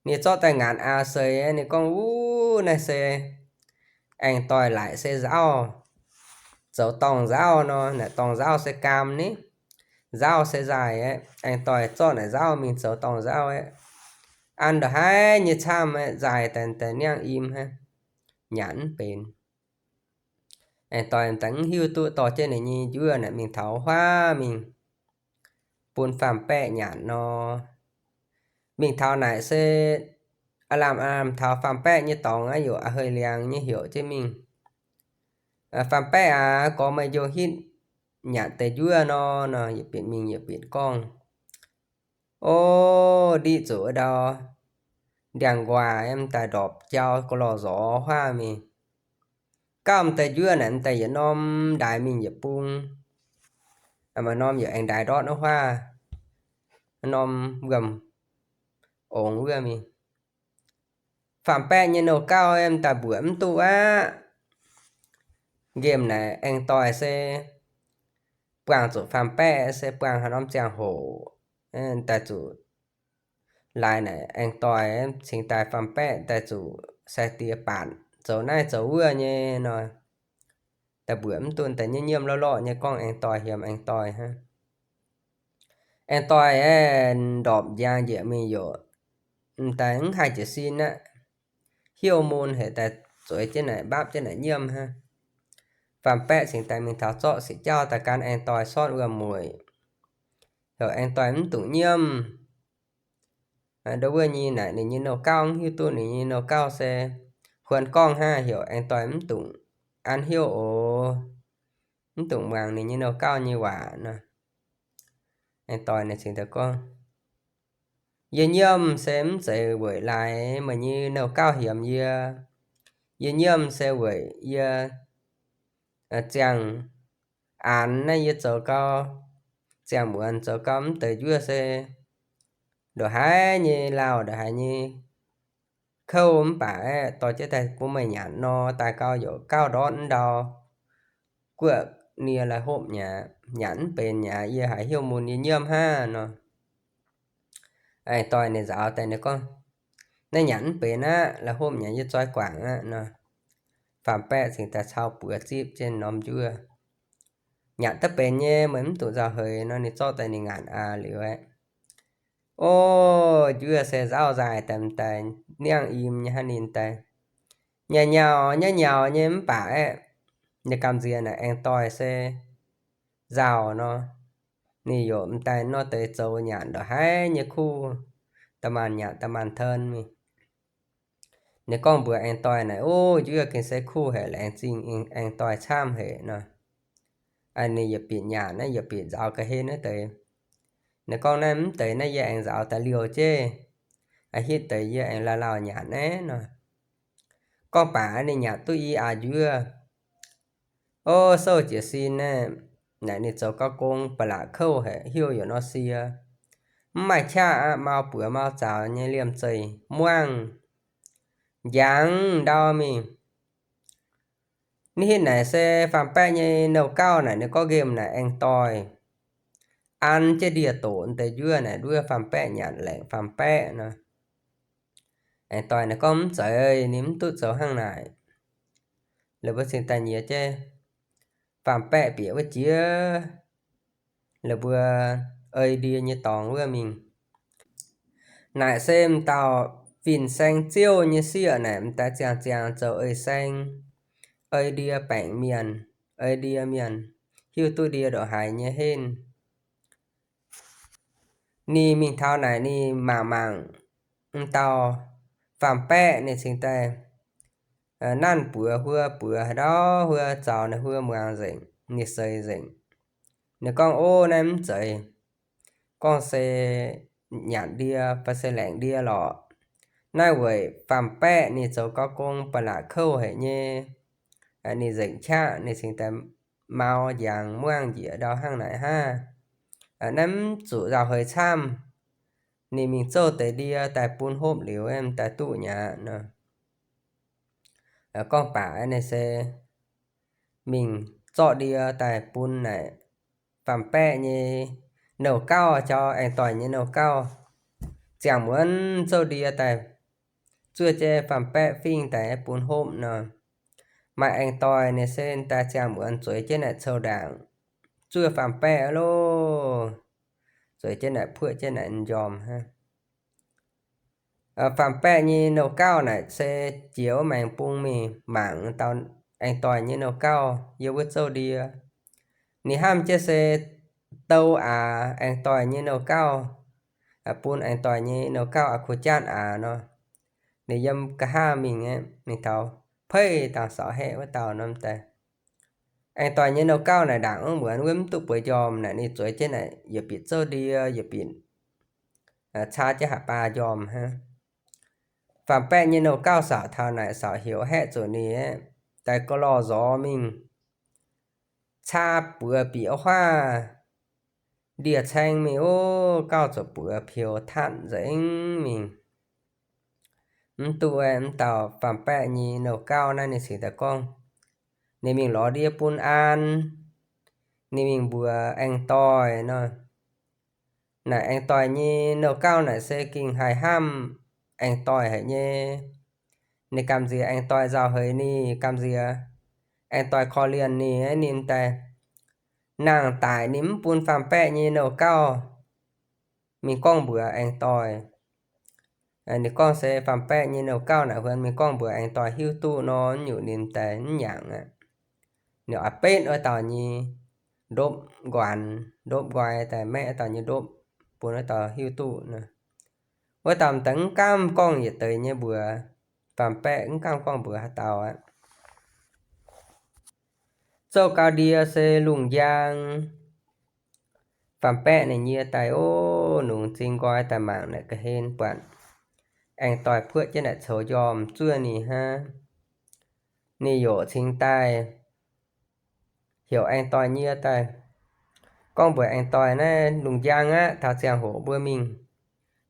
Ninh zorqv daaih ngaanc aax seix, ninh gorngv, Wuov naaiv se aengx doic laaic se nzauv, zoux dorngh nzauv nor. Naaic dorngh nzauv se gaam ni, nzauv se nzaaih aqv. Aengx doic zorqv naaic nzauv mingh zoux dorngh nzauv aqv. An ndongc haaix nyei camv aqv, nzaaih daaih daaih niangv im hnangv, nyanc mv benx. Aengx doic daaih mv hiuv duqv dorh jienv ninh nyei njuov naaic mingh taux huaav mingh bun Faam-Baeqv nyanc nor. Mingh taux naaic se aav lamh aav lamh taux Faam-Baeqv nyei dorngx aqv, yaac a'heiv liangx nyei heuc jienv mingh, Faam-Baeqv aac, gorx meih njongc hitv nyanc deix njuov nor. Nor yietc bieqc mingh yietc bieqc gorngv, O, ndiqv zuqc ndau ndiangx-nquaah yiem daaih ndorpc jauv ga'lorh nzorx huaav mingh. Gauh m'deix njuov naaic m'daaih yietc norm ndaix mingh yietc bung, maaih norm yaac aengx ndaix ndortv wuov huaav, norm wuom ongx wuov mingh. Faam-Baeqv nyei nouh gauh m'daaih mbuoqc mv duqv aqv. Nqemh naaic aengx doic se buangh zuqc faam-baeqv se buangh haaix norm ziangh hoc daaih zuqc laaix naaic aengx doic cingx daaih faam-baeqv daaih zuqc sai-diex baatc zoux naaiv zoux wuov nyei nor. Daaih mbuoqc mv duqv daaih nyiemv nyiemv lorqc lorqc nyei gorngv aengx doic hiemx aengx doic hnangv. Aengx doic aeqv, ndorpc njang njiec mingh yaac m'daaih mv haih jiez sin aqv. Heuc mun heuc daaih zueiz jienv naaic mbaapv jienv naaic nyiemv hnangv. Faam-baeqv cingx daaih mingh taux zorqv siqc jauv daaih gan aengx doic sortv wuom-mueic. Heuc aengx doic mv dungx nyiemv. Ndo wuov nyei naaic ninh nyei nouh gauv mv hiuv duqv ninh nyei nouh gauv se huon gorngv hnangv, heuc aengx doic mv dungx an heuc oc, mv dungx muangx ninh nyei nouh gauv nyei waac nor. Aengx doic ninh cingx daaih gorngv, yie nyiemv se mv zeiz weic laaix meih nyei nouh gauv hiemx yie. Yie nyiemv se weic yie ziangh aanx naaiv yie zoux gau, ziangh muonz zoux gau mv deix njuov se ndongc haaix nyei lauh ndongc haaix nyei kouv mv baac aeqv, dorh jienv daaih bun meih nyanc nor, daaih gau yaac gauh ndortv mv ndau, guoqv nie lai hopv nyei aqv, nyanc mv benx nyei aqv, yie haiz heuc mun yie nyiemv hnangv nor. Aengx doic ninh nzaaux daaih ninh gorngv, naaiv nyanc mv benx aqv, lai hopv nyei aqv, yie zoi guangc aqv nor. Faam-baeqv cingx daaih cau buoz zipv jienv norm njuov. Nyanc daaih benx nyei, meih mv dungx nzauh heix nor, ninh zorqv daaih ninh ngaanc aqv liuz aeqv, o, njuov se nzauh nzaaih daaih m'daaih niangv im nyei hnangv ninh daaih, nyauv nyauv nyauv nyauv nyei mv baac aeqv, ninh gamh nziex naaic aengx doic se nzauh nor, ninh yaac m'daaih nor deix zoux nyanc ndongc haaix nyei kuv, da'maanc nyanc da'maanc ten mingh. Ninh gorngv mbuox aengx doic naaic, o, njuov gengh se kuv haic, laengz zingh aengx doic camv haic nor. Ninh yietc bieqc nyanc naaiv yietc bieqc nzaaux ga'hlen naaiv deix. Ninh gorngv naaiv mv deix naaiv yie aengx nzaaux daaih liouh jeiv, hitv deix yie aengx lauh lauh nyanc naaiv nor. Gorngv baac ninh nyanc duqv i aqc njuov, o, souv jiez sin naaiv, naaic ninh zoux gauh gong ba'laqc kouv haic, heuc yaac nor sie, mv maaih qaqv aqv, mau buoz mau zaux nyei liemh zeih muangh njangx ndau mingh. Ninh hitv naaic se faam-baeqv nyei nouh gauv naaic, ninh gorngv nqemh naaic aengx doic an jienv ndie-doqc deix njuov naaic nduov faam-baeqv nyanc laengc faam-baeqv nor. Aengx doic naaic gorngv mv zeiz, ninh mv duqv zoux hnangv naaic. Laaix mbuo cingx daaih nyiex jienv faam-baeqv bieqc wuov jiex, laaix mbuo ei ndie nyei dorngx wuov mingh. Naaic se m'dauh fin-saeng ziouv nyei sieqv naaic, m'daaih ziangh ziangx zoux ei-saeng, ei ndie baengc mienh, ei ndie mienh, hiuv duqv ndie ndongc haaix nyei henv. Ninh mingh taux naaic ninh mangc mangc m'dauh faam-baeqv ninh cingx daaih nanv buoz huo buoz haaix ndau huo zaux naaic huo muangx nzengc, ninh seix nzengc. Ninh gorngv, o, naaiv mv zeiz gorngv se nyanc ndie fai se laengc ndie lorqc. Naaiv weic faam-baeqv ninh zoux gauh gong ba'laqc kouv haic nyei. Ninh nzengc qaqv ninh cingx daaih mau njangx muangh njiec ndau hnangv naaic hnangv. Naaiv mv zuqc nzauh heix camv. Ninh mingh zouv deix ndie daaih bun hopv liuz m'daaih duqv nyei aqv nor. Gorngv baac ninh se mingh zorqv ndie daaih bun naaic faam-baeqv nyei nouh gauv, jauv aengx doic nyei nouh gauv. Ziangh muonz zouv ndie daaih zuov jienv faam-baeqv fingx daaih bun hopv nor. Maaih aengx doic ninh se daaih ziangh muonz zueiz jienv naaic cou ndaangc, zuov faam-baeqv loh, zueiz jienv naaic puoqv jienv naaic m'njormh hnangv. Faam-baeqv nyei nouh gauv naaic se jiex wuov maengx bung mingh mangc dauh aengx doic nyei nouh gauv yiem wuov zouv ndie. Ninh hnamv jienv se dou aax aengx doic nyei nouh gauv, bun aengx doic nyei nouh gauv aqv kuh jatv aax nor. Ninh yiem nqa'haav mingh, mingh taux peiv dangh saux haeqv wuov dauh norm daaih. Aengx doic nyei nouh gauv naaic ndaangc wuov muonz wuov mv duqv bueix njormh naaic, ninh zueiz jienv naaic yietc bieqc zouv ndie, yietc bieqc caa jienv haaix baac njormh hnangv. Faam-baeqv nyei nouh gauv saux taux naaic saux heuc haeqv zuqc ninh daaih ga'lorh nzorx mingh, caa buoz bieqc huaav ndie-caeng mingh, o, gauh zuqc buoz peux tatv nzengc mingh. Mv duqv, mv dauh faam-baeqv nyei nouh gauv naaiv ninh cingx daaih gorngv, ninh mingh lorz ndie bun an, ninh mingh mbuox aengx doic nor. Naaic aengx doic nyei nouh gauh naaic se gengh haih hnamv aengx doic haic nyei. Ninh gamh nziex aengx doic nzauh heix ninh, gamh nziex aengx doic korv-lienh ninh, ninh daaih nangh daic ninh mv bun Faam Baeqv nyei nouh gauh mingh gorngv mbuox aengx doic. Ninh gorngv se Faam Baeqv nyei nouh gauh naaic huon mingh gorngv mbuox aengx doic hiuv duqv nor, nyungc ninh daaih mv nyaangc aqv. Ninh oix betv wuov dauh nyei ndopv nquanx, ndopv nqoi daaih maeqv wuov dauh nyei ndopv bun wuov dauh hiuv duqv nor. Wuov dauh m'daaih mv gaamv gorngv yietc deix nyei mbuox Faam Baeqv, mv gaamv gorngv mbuox haaix dauh aqv. Zouv gau ndie se lungh njang. Faam Baeqv ninh nyie daaih, ov, nungx zing nqoi daaih mangc naaic ga'hlen buatc aengx doic puoqv jienv naaic coux njormh zuov ninh hnangv. Ninh yaac cingx daaih heuc aengx doic nyie daaih gorngv mbuox aengx doic, naaiv lungh njang aqv, taux ziangh hoc mbuo mingh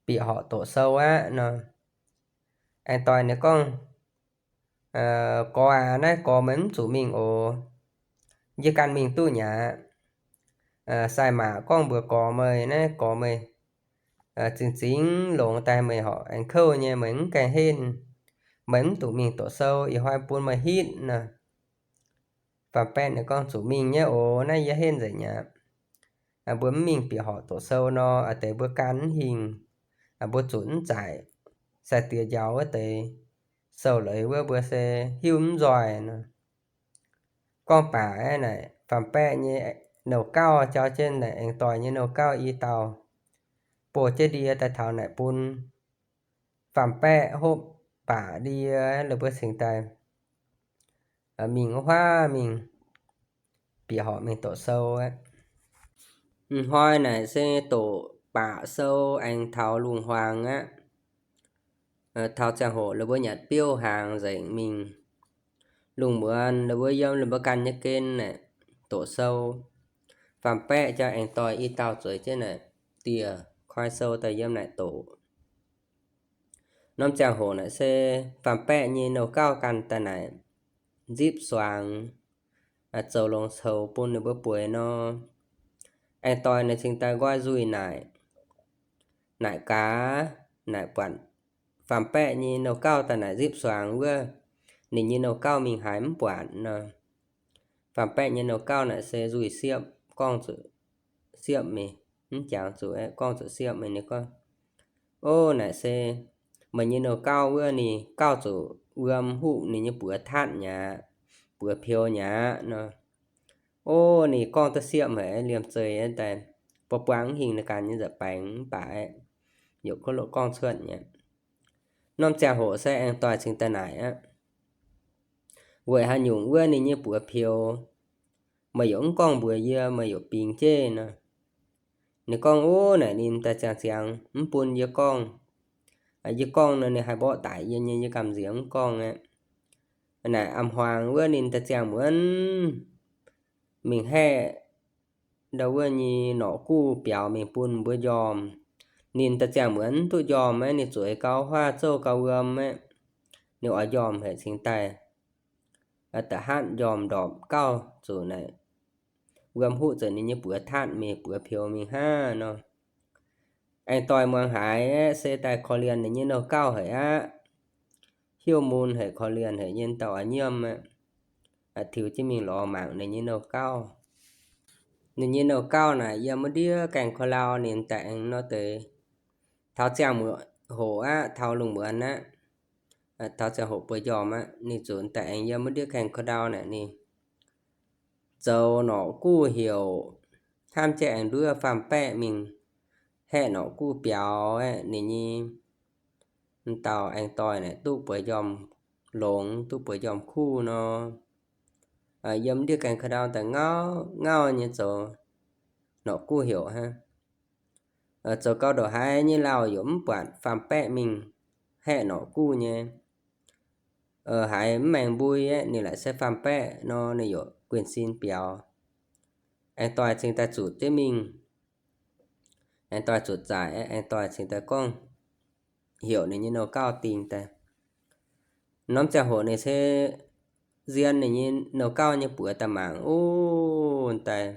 bieqc horqc doqc sou aqv nor. Aengx doic ninh gorngv, gorx aac, naaiv gorx meih mv zuqc mingh oc. Yie ganh mingh duqv nyei aqv. Sai maac gorngv mbuox gorx meih, naaiv gorx meih zingx zingx longx daaih, meih horqc aengx kouv nyei, meih mv gaengh henv. Meih mv zuqc mingh doqc sou, ih hnoi bun meih hitv nor. Faam Baeqv ninh gorngv, zuqc mingh nyei oc, naaiv yie henv nzengc aqv. Mbuo mv mingh bieqc horqc doqc sou nor, deix mbuo gan mv hingh, mbuo zunc mv zaic, sai-diex njaaux wuov deix sou leiz wuov mbuo se hiuv mv nzoih nor. Gorngv baac aeqv, naaic Faam Baeqv nyei nouh gauh jauv jienv naaic aengx doic nyei nouh gauh i dauh, bouh jienv ndie daaih taux naaic bun Faam Baeqv hopv baac ndie, la'buo cingx daaih mingh wuov huaav mingh bieqc horqc mingh doqc sou aqv. Hnoi naaic se doqc baac sou aengx taux lungh huaang aqv. Taux ziangh hoc la'buo nyatc biouv hnaangx nzengc mingh. Lungh muonz la'buo yiem la'buo ganh nyei gen naaic doqc sou. Faam Baeqv jaa aengx doic i dauh zueiz jienv naaic dieh koi sou daaih yiem naaic doqc. Norm ziangh hoc naaic se Faam Baeqv nyei nouh gauh ganh daaih naaic nzipv suangx, zoux longx coux bun ninh mbuo bueix nor. Aengx doic naaic cingx daaih nqoi nzuih naaic, naaic gaax, naaic buatc Faam Baeqv nyei nouh gauh daaih naaic nzipv suangx wuov, ninh nyei nouh gauh mingh haaix mv buatc nor. Faam Baeqv nyei nouh gauh naaic se nzuih siepv, gorngv zuqc siepv mingh, mv jangx zuqc, gorngv zuqc siepv mingh. Ninh gorngv, ov, naaic se meih nyei nouh gauh wuov ninh gauh zuqc wuom huv ninh nyei buoz tatv nyei aqv, buoz peux nyei aqv nor. Ov, ninh gorngv duqv siepv haic, liemh zeih daaih buang buang mv hingh ninh ganh nyei nza'baengx mv baac aeqv, yaac kuv loqc gorngv cuotv nyei. Norm ziangh hoc se aengx doic cingx daaih naaic aqv, weic haaix nyungc wuov ninh nyei buoz peux meih yaac mv gorngv mbuox yie, meih yaac bingx jeiv nor. Ninh gorngv, ov, naaic ninh daaih ziangh ziangx mv bun yie gorngv. Yie gorngv nor ninh haih mborqv daic yie nyei, yie gamh nziex mv gorngv aqv. Naaic a'hmuangx wuov ninh daaih ziangh muonz mingh haeqv ndau wuov nyei norqc guv biaux mingh bun mbuo njormh. Ninh daaih ziangh muonz mv duqv njormh aqv, ninh zueiz gau huaav zouv gau wuom aqv. Ninh oix njormh haic cingx daaih da'hatv njormh ndorpc gauh zuqc naaic wuom huv zuqc ninh nyei buoz tatv mingh, buoz peux mingh hnangv nor. Aengx doic muangx haiz aeqv, se daaih korv-lienh ninh nyei nouh gauh haic aqv. Hiuv mun haic, korv-lienh haic, yie dauh oix nyiemv aqv. Tiux jienv mingh lorz mangc ninh nyei nouh gauh. Ninh nyei nouh gauh naaic yiem wuov ndiev gaengh ko lau ninh daaih aengx nor deix. Taux ziangh hoc aqv, taux lungh muonz aqv, taux ziangh hoc bueix njormh aqv, ninh zuqc daaih aengx yiem wuov ndiev gaengh ko ndau naaic ninh zoux norqc guv heuc hnamv jienv aengx nduov faam-baeqv mingh haeqv norqc guv biaux aeqv, ninh nyei dauh aengx doic naaic duqv bueix njormh longx, duqv bueix njormh kuv nor. Yiem ndiev gaengh ko ndau daaih ngauh ngauh nyei zoux norqc guv heuc hnangv. Zoux gau ndongc haaix nyei lauh yaac mv buatc faam-baeqv mingh haeqv norqc guv nyei. Haiz mv maengx mbui aeqv, ninh laaic se faam-baeqv nor, ninh yaac guinh sin biaux. Aengx doic cingx daaih zuqc jienv mingh. Aengx doic zuqc zaaic, aengx doic cingx daaih gorngv heuc ninh nyei nouh gauh dingh daaih. Norm ziangh hoc ninh se zien ninh nyei nouh gauh nyei buoz daaih mangc, ov, daaih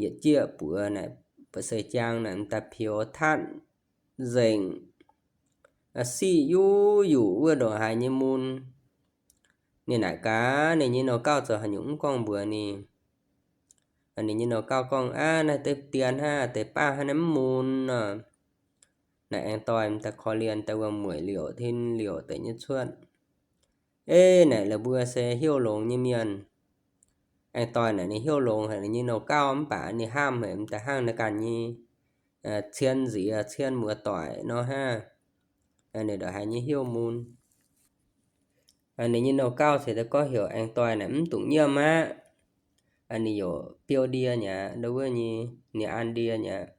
yietc jieqv buoz naaic, buoz seix jaang naaic m'daaih pioux tatv nzengc, siqv yuv yuqc wuov ndongc haaix nyei mun. Ninh naaic gaax ninh nyei nouh gauh zoux haaix nyungc mv gorngv mbuox ninh. Ninh nyei nouh gauh gorngv, Aav, naaiv deix dien hnangv, deix baav hnangv naaiv mv mun nor. Naaic aengx doic m'daaih korv-lienh daaih wuom-mueic liouc tin liouc deix nyei cuotv. Ei, naaic la'buo se hnyouv longx nyei mienh. Aengx doic naaic ninh hnyouv longx haic ninh nyei nouh gauh mv baac ninh haamh haic m'daaih hnangv naaiv ganh nyei cien nziex cien muoz-doic nor hnangv. Ninh ndongc haaix nyei hnyouv mun. Ninh nyei nouh gauh cingx daaih gorngv heuc aengx doic naaic mv dungx nyiemv aqv. Ninh youc biou ndie nyei aqv, ndo wuov nyei, ninh an ndie nyei aqv.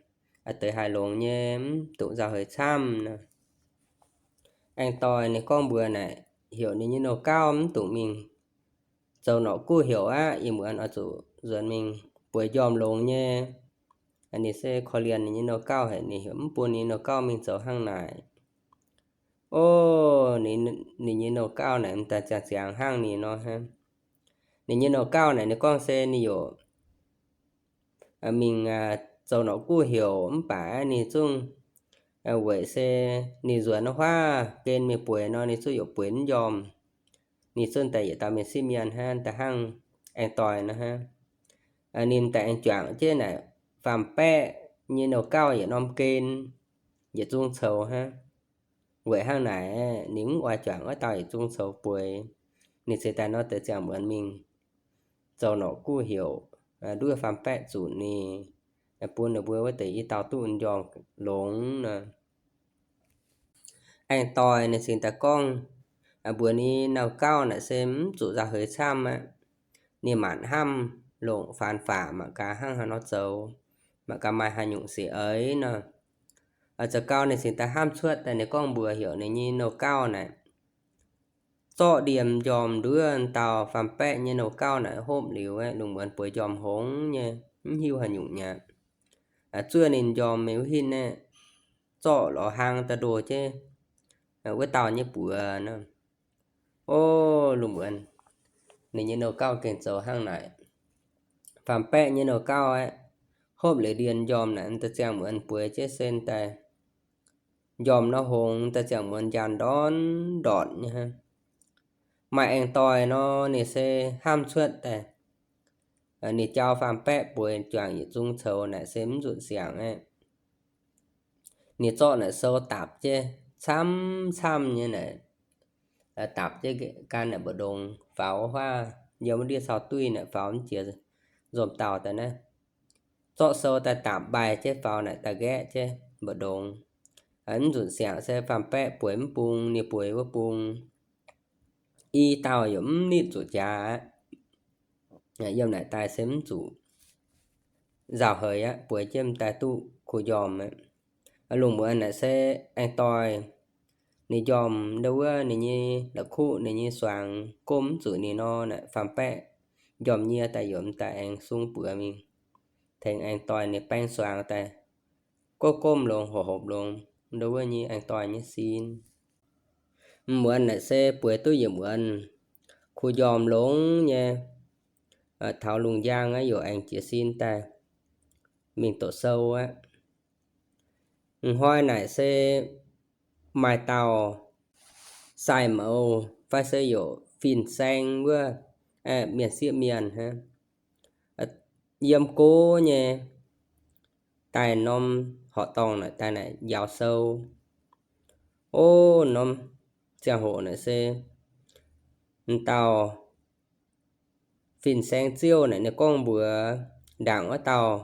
Deix haaix longx nyei mv dungx nzauh heix camv nor. Aengx doic ninh gorngv mbuox naaic heuc ninh nyei nouh gauh mv dungx mingh zoux norqc guv heuc aqv. Ih muonz oix zuqc nzuonx mingh bueix njormh longx nyei. Ninh se korv-lienh ninh nyei nouh gauh haic, ninh heuc mv bun ninh nyei nouh gauh mingh zoux hnangv naaic. O, ninh nyei nouh gauh naaic m'daaih ziangh ziangx hnangv ninh nor hnangv. Ninh nyei nouh gauh naaic ninh gorngv se ninh youc mingh zoux norqc guv heuc mv baac ninh zungv weic se ninh nzuonx wuov huaav gen mingh bueix nor ninh zungv youc bueix mv njormh. Ninh zungv daaih yietc dauh mienh sieqv mienh hnangv, daaih hnangv aengx doic nor hnangv. Ninh daaih aengx juangc jienv naaic faam-baeqv nyei nouh gauh yietc norm gen, yietc zungv coux hnangv. Weic hnangv naaic ninh mv oix juangc wuov dauh yietc zungv coux bueix. Ninh cingx daaih nor deix ziangh muonz mingh zoux norqc guv heuc nduov faam-baeqv zunc ninh, bun ninh mbuo wuov deix i dauh duqv njormh longx nor. Aengx doic ninh cingx daaih gorngv mbuox ninh nyei nouh gauh naaic se mv zuqc nzauh heix camv aqv. Ninh maanc hnamv longc faanx-faqc mangc gaax hnangv haaix nor zoux, mangc gaax maaih haaix nyungc sic eix nor. Zoux gau ninh cingx daaih hnamv cuotv daaih ninh gorngv mbuox heuc ninh nyei nouh gauh naaic zorqv ndie m'njormh nduov dauh faam-baeqv nyei nouh gauh naaic hopv liuz aeqv, lungh muonz bueix njormh hngongx nyei, mv hiuv haaix nyungc nyaqv. Zuov ninh njormh mingh wuov hitv naeqv, zorqv lorz hlang daaih ndoh jienv wuov dauh nyei buoz nor. O, lungh muonz ninh nyei nouh gauh gengh zoux hnangv naaic. Faam-baeqv nyei nouh gauh aeqv, hopv liuz ndie m'njormh naaic, daaih ziangh muonz bueix jienv sen daaih njormh nor hngongx, daaih ziangh muonz njang ndortv ndortv nyei hnangv. Maaih aengx doic nor ninh se hnamv cuotv daaih, ninh jauv faam-baeqv bueix juangc yietc zungv coux naaic se mv nzunc siangx aqv. Ninh zorqv naaic sou dapc jienv camv camv nyei naaic, dapc jienv gan naaic mbu'ndongx faaux huaav, yiem wuov ndiev cau duih naaic faaux mv jiex nzomh dauh daaih naaiv. Zorqv sou daaih dapc mbaih jienv faaux naaic daaih nqaeqv jienv mbu'ndongx. Mv nzunc siangx se faam-baeqv bueix mv bung, ninh bueix wuov bung i dauh yaac mv nitv zuqc jaax aqv. Yiem naaic daaih se mv zuqc nzauh heix aqv, bueix jienv m'daaih duqv kuh njormh aqv. Lungh muonz naaic se aengx doic, ninh njormh ndo wuov ninh nyei la'kuqv, ninh nyei suangx gomv mv zuqc ninh nor naaic, faam-baeqv njormh nyie daaih yaac m'daaih aengx sung buoz mingh, tengx aengx doic ninh baeng suangx daaih gomv gomv longx, hopv hopv longx, ndo wuov nyei aengx doic nyei sin. M'muonz naaic se bueix duqv yietc muonz, kuh njormh longx nyei, taux lungh njang aqv, yaac aengx jiez sin daaih mingh doqc sou aqv. M'hnoi naaic se maaih dauh sai mouz fai se yaac fin-saeng wuov mienh sieqv mienh hnangv, yiem go nyei daaih norm horqc dorngh naaic daaih naaic njaaux sou. O, norm ziangh hoc naaic se m'dauh fin-saeng ziouv naaic ninh gorngv mbuox ndaangc wuov dauh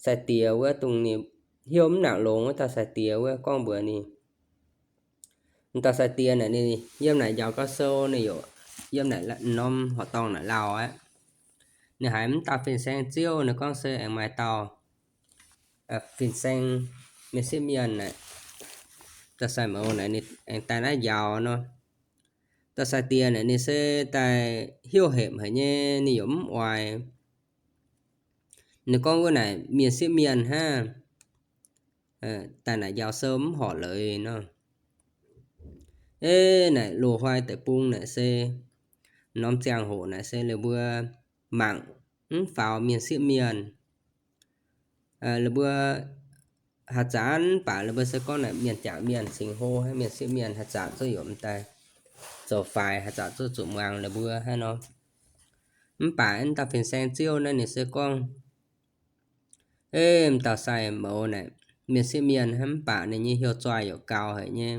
sai-diex wuov, dongh ninh hnyouv mv nangc longx wuov dauh sai-diex wuov gorngv mbuox ninh, m'dauh sai-diex naaic ninh yiem naaic njaaux gau sou, ninh yaac yiem naaic norm horqc dorngh naaic lauh aqv. Ninh haiz m'dauh fin-saeng ziouv ninh gorngv se aengx maaih dauh fin-saeng mienh sieqv mienh naaic, dauh sai-mouz naaic ninh aengx daaih naaiv njaaux nor. Dauh sai-diex naaic ninh se daaih hnyouv hepc haic nyei, ninh yaac mv oix. Ninh gorngv wuov naaic mienh sieqv mienh hnangv, daaih naaic njaaux sou mv horpc leiz nor. Ei, naaic loz-hnoi deic-bung naaic se, norm ziangh hoc naaic se ninh mbuo mangc mv faaux mienh sieqv mienh. la'buo haaix zanc mv baac la'buo se gorngv naaic mienh jangc mienh cingx hlo hnangv, mienh sieqv mienh haaix zanc zuqc yaac m'daaih zoux faix, haaix zanc zuqc zuqc muangx la'buo hnangv nor. Mv baac m'dauh fin-saeng ziouv naaiv ninh se gorngv, ei, m'dauh sai mouz naaic, mienh sieqv mienh hnangv mv baac ninh nyei hiuv-duqv yaac gaux haic nyei,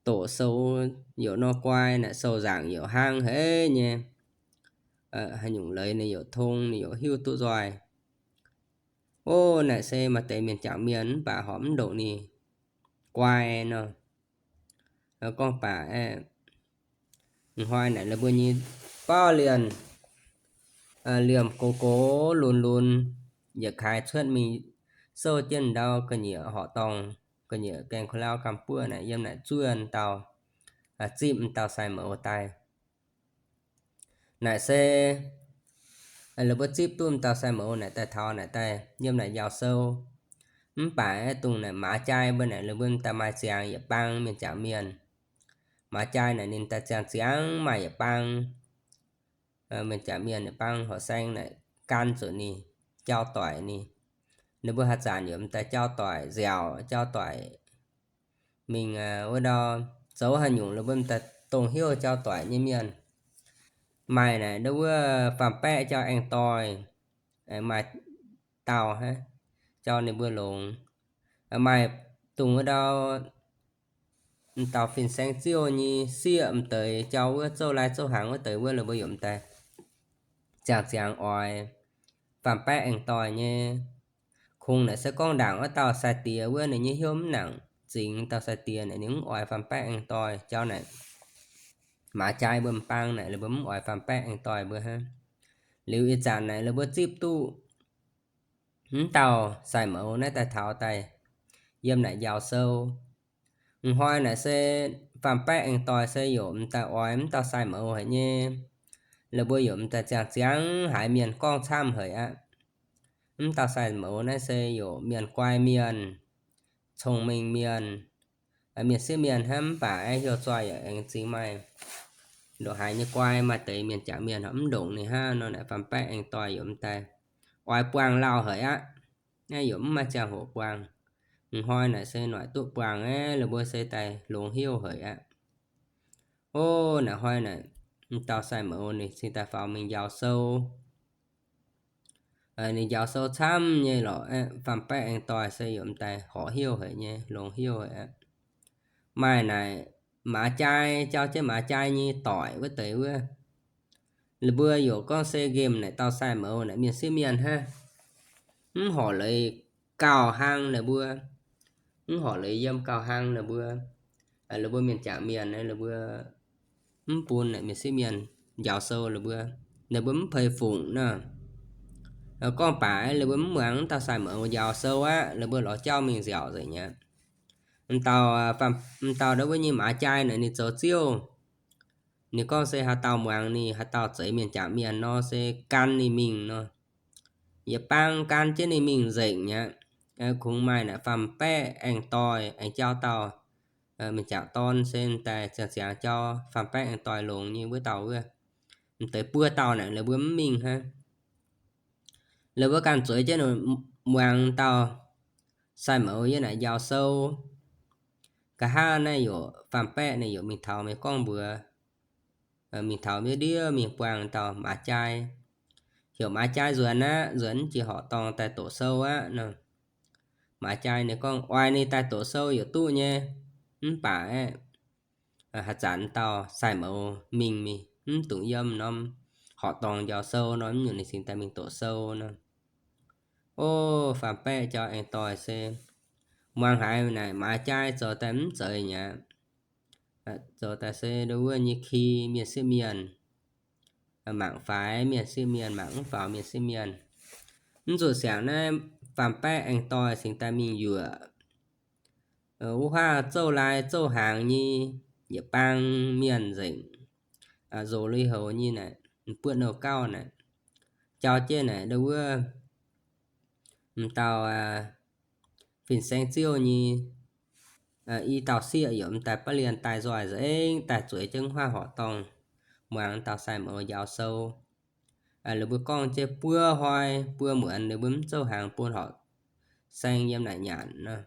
doqc sou yaac nor guai naaic, sou nzaangc yaac hnangv haic nyei, haaix nyungc leiz ninh yaac tong, ninh yaac hiuv duqv nzoih. Ov, naaic se maaih deix mienh jangc mienh mv baac horpc mv ndongc ninh guai nor. Gorngv baac hnoi naaic la'buo nyei bauv lienh liemh gox gox lunx lunx, yietc kaaix cuotv mingh souv jienv ndau ga'nyiec horqc dorngh, ga'nyiec gaeng kuh lauv gaam buov naaic yiem naaic zuov dauh, zipv dauh sai mouz daaih. Naaic se la'buo zipv duqv dauh sai mouz naaic daaih taux naaic daaih yiem naaic njaaux sou. Mv baac dongh naaic maaz jai mbuo naaic la'buo daaih maaih ziangx yietc bang mienh jangc mienh. Maaz jai naaic ninh daaih ziangh ziangx maaih yietc bang mienh jangc mienh yietc bang horqc saeng naaic gan zuqc ninh, jauv doic ninh. Ninh mbuo haaix zanc yaac m'daaih jauv doic nziaauc, jauv doic mingh wuov ndau zoux haaix nyungc la'buo m'daaih dongh hnyouv jauv doic nyei mienh. Maaih naaic ndau wuov faam-baeqv jauv aengx doic, maaih dauh hnangv, jauv ninh mbuo longx. Maaih dongh wuov ndau m'dauh fin-saeng ziouv nyei sieqv m'deix jauv wuov zouv lai zouv hnaangx wuov deix wuov la'buo yaac m'daaih ziangh ziangx oix faam-baeqv aengx doic nyei. Kungx naaic se gorngv ndaangc wuov dauh sai-diex wuov ninh nyei hnyouv mv nangc zingx, dauh sai-diex naaic ninh mv oix faam-baeqv aengx doic jauv naaic. Maaz jai mbuo m'bang naaic la'buo mv oix faam-baeqv aengx doic mbuo hnangv. Liuz ih zanc naaic la'buo zipv duqv mv dauh sai-mouz naaiv daaih taux daaih yiem naaic njaaux sou. M'hnoi naaic se faam-baeqv aengx doic se yaac m'daaih oix mv dauh sai-mouz haic nyei. La'buo yaac m'daaih ziangh ziangx haiz mienh gorngv camv haic aqv. Mv dauh sai-mouz naaiv se yaac mienh guai mienh, cong-mengh mienh, mienh sieqv mienh hnangv mv baac aeqv, hiuv-duqv yaac aengx zingx maaih ndongc haaix nyei guai, maaih deix mienh jangc mienh horpc mv ndongc ninh hnangv nor, naaic faam-baeqv aengx doic yaac m'daaih oix buangh lauh haic aqv. Naaiv yaac mv maaih ziangh hoc buangh. M'hnoi naaic se noic duqv buangh aeqv, la'buo se daaih longx hnyouv haic aqv. Ov, naaic hnoi naaic, m'dauh sai-mouz ninh cingx daaih faaux mingh njaaux sou. Ninh njaaux sou camv nyei lorqc, faam-baeqv aengx doic se yaac m'daaih horpc hnyouv haic nyei, longx hnyouv haic aqv. Maaih naaic maaz jai, jauv jienv maaz jai nyei doic wuov deix wuov, la'buo yaac gorngv se nqemh naaic dauh sai-mouz naaic mienh sieqv mienh hnangv. Mv horpc leiz gauh hlang naaic mbuo, mv horpc leiz yiem gauh hlang naaic mbuo. La'buo mienh jangc mienh naaic la'buo mv bun naaic mienh sieqv mienh njaaux sou la'buo, naaic mbuo mv peix fungc nor. Gorngv baac la'buo mv muangx dauh sai-mouz njaaux sou aqv, la'buo lorz jauv mingh nziaauc nzengc aqv. M'dauh, m'dauh ndau wuov nyei maaz jai naaic ninh zoux ziouv, ninh gorngv se haaix dauh muangx ninh, haaix dauh zeiz mienh jangc mienh nor se gan ninh mingh nor. Yietc bang gan jienv ninh mingh nzengc aqv. Kungx maaih naaic faam-baeqv aengx doic aengx jauv dauh mienh jangc dorn se daaih ziangh ziangx jauv faam-baeqv aengx doic longx nyei wuov dauh wuov, m'deix buo dauh naaic la'buo mv mingh hnangv. La'buo ganh zueiz jienv muangx dauh sai-mouz yiem naaic njaaux sou. Nqa'haav naaiv yaac faam-baeqv naaic yaac mingh taux meih gorngv mbuox, mingh taux mbiouv ndiev mingh buangh dauh maaz jai. Heuc maaz jai nzuonx aqv, nzuonx mv jiex horqc dorngh daaih doqc sou aqv nor. Maaz jai ninh gorngv oix ninh daaih doqc sou yaac duqv nyei, mv baac aeqv, haaix zanc dauh sai-mouz mingh mingh mv dungx yiem norm horqc dorngh njaaux sou nor, mv nyungc ninh cingx daaih mingh doqc sou nor. Ov, faam-baeqv jauv aengx doic se muangx haiz naaic maaz jai zoux daaih mv zeiz nyei aqv. Zoux daaih se ndau wuov nyei ki mienh sieqv mienh, mangc faix mienh sieqv mienh, mangc mv faaux mienh sieqv mienh. Mv zuqc siangx naaiv faam-baeqv aengx doic cingx daaih mingh yuoqc wuov huaav zouv lai zouv hnaangx nyei yietc bang mienh nzengc, nzox lui-houx nyei naaic, buoqv nouh gauv naaic, jauv jienv naaic ndau wuov m'dauh fin-saeng ziouv nyei i dauh sieqv yaac m'daaih baav lienh daaih nzoih nzengc, daaih zueiz jienv huaav horqc dorngh muangx dauh sai-mouz njaaux sou. laaix mbuo gorngv jienv buov hnoi buov muonz ninh mbuo mv zouv hnaangx bun horqc saeng yiem naaic nyanc nor.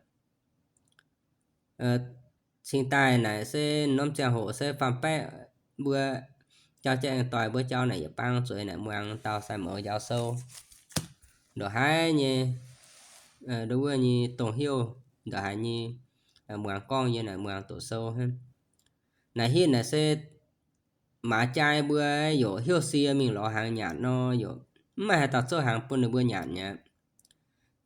Cingx daaih naaic se norm ziangh hoc se faam-baeqv mbuo jauv jienv aengx doic mbuo jauv naaic yietc bang zueiz naaic muangx dauh sai mouz njaaux sou. Ndongc haaix nyei, ndo wuov nyei dongh heuc, ndongc haaix nyei muangx gorngv yie naaic muangx doqc sou hnangv. Naaic hitv naaic se maaz jai mbuo yaac heuc sie mingh lorz hnaangx nyanc nor, yaac mv maaih haaix dauh zouv hnaangx bun ninh mbuo nyanc mi'aqv.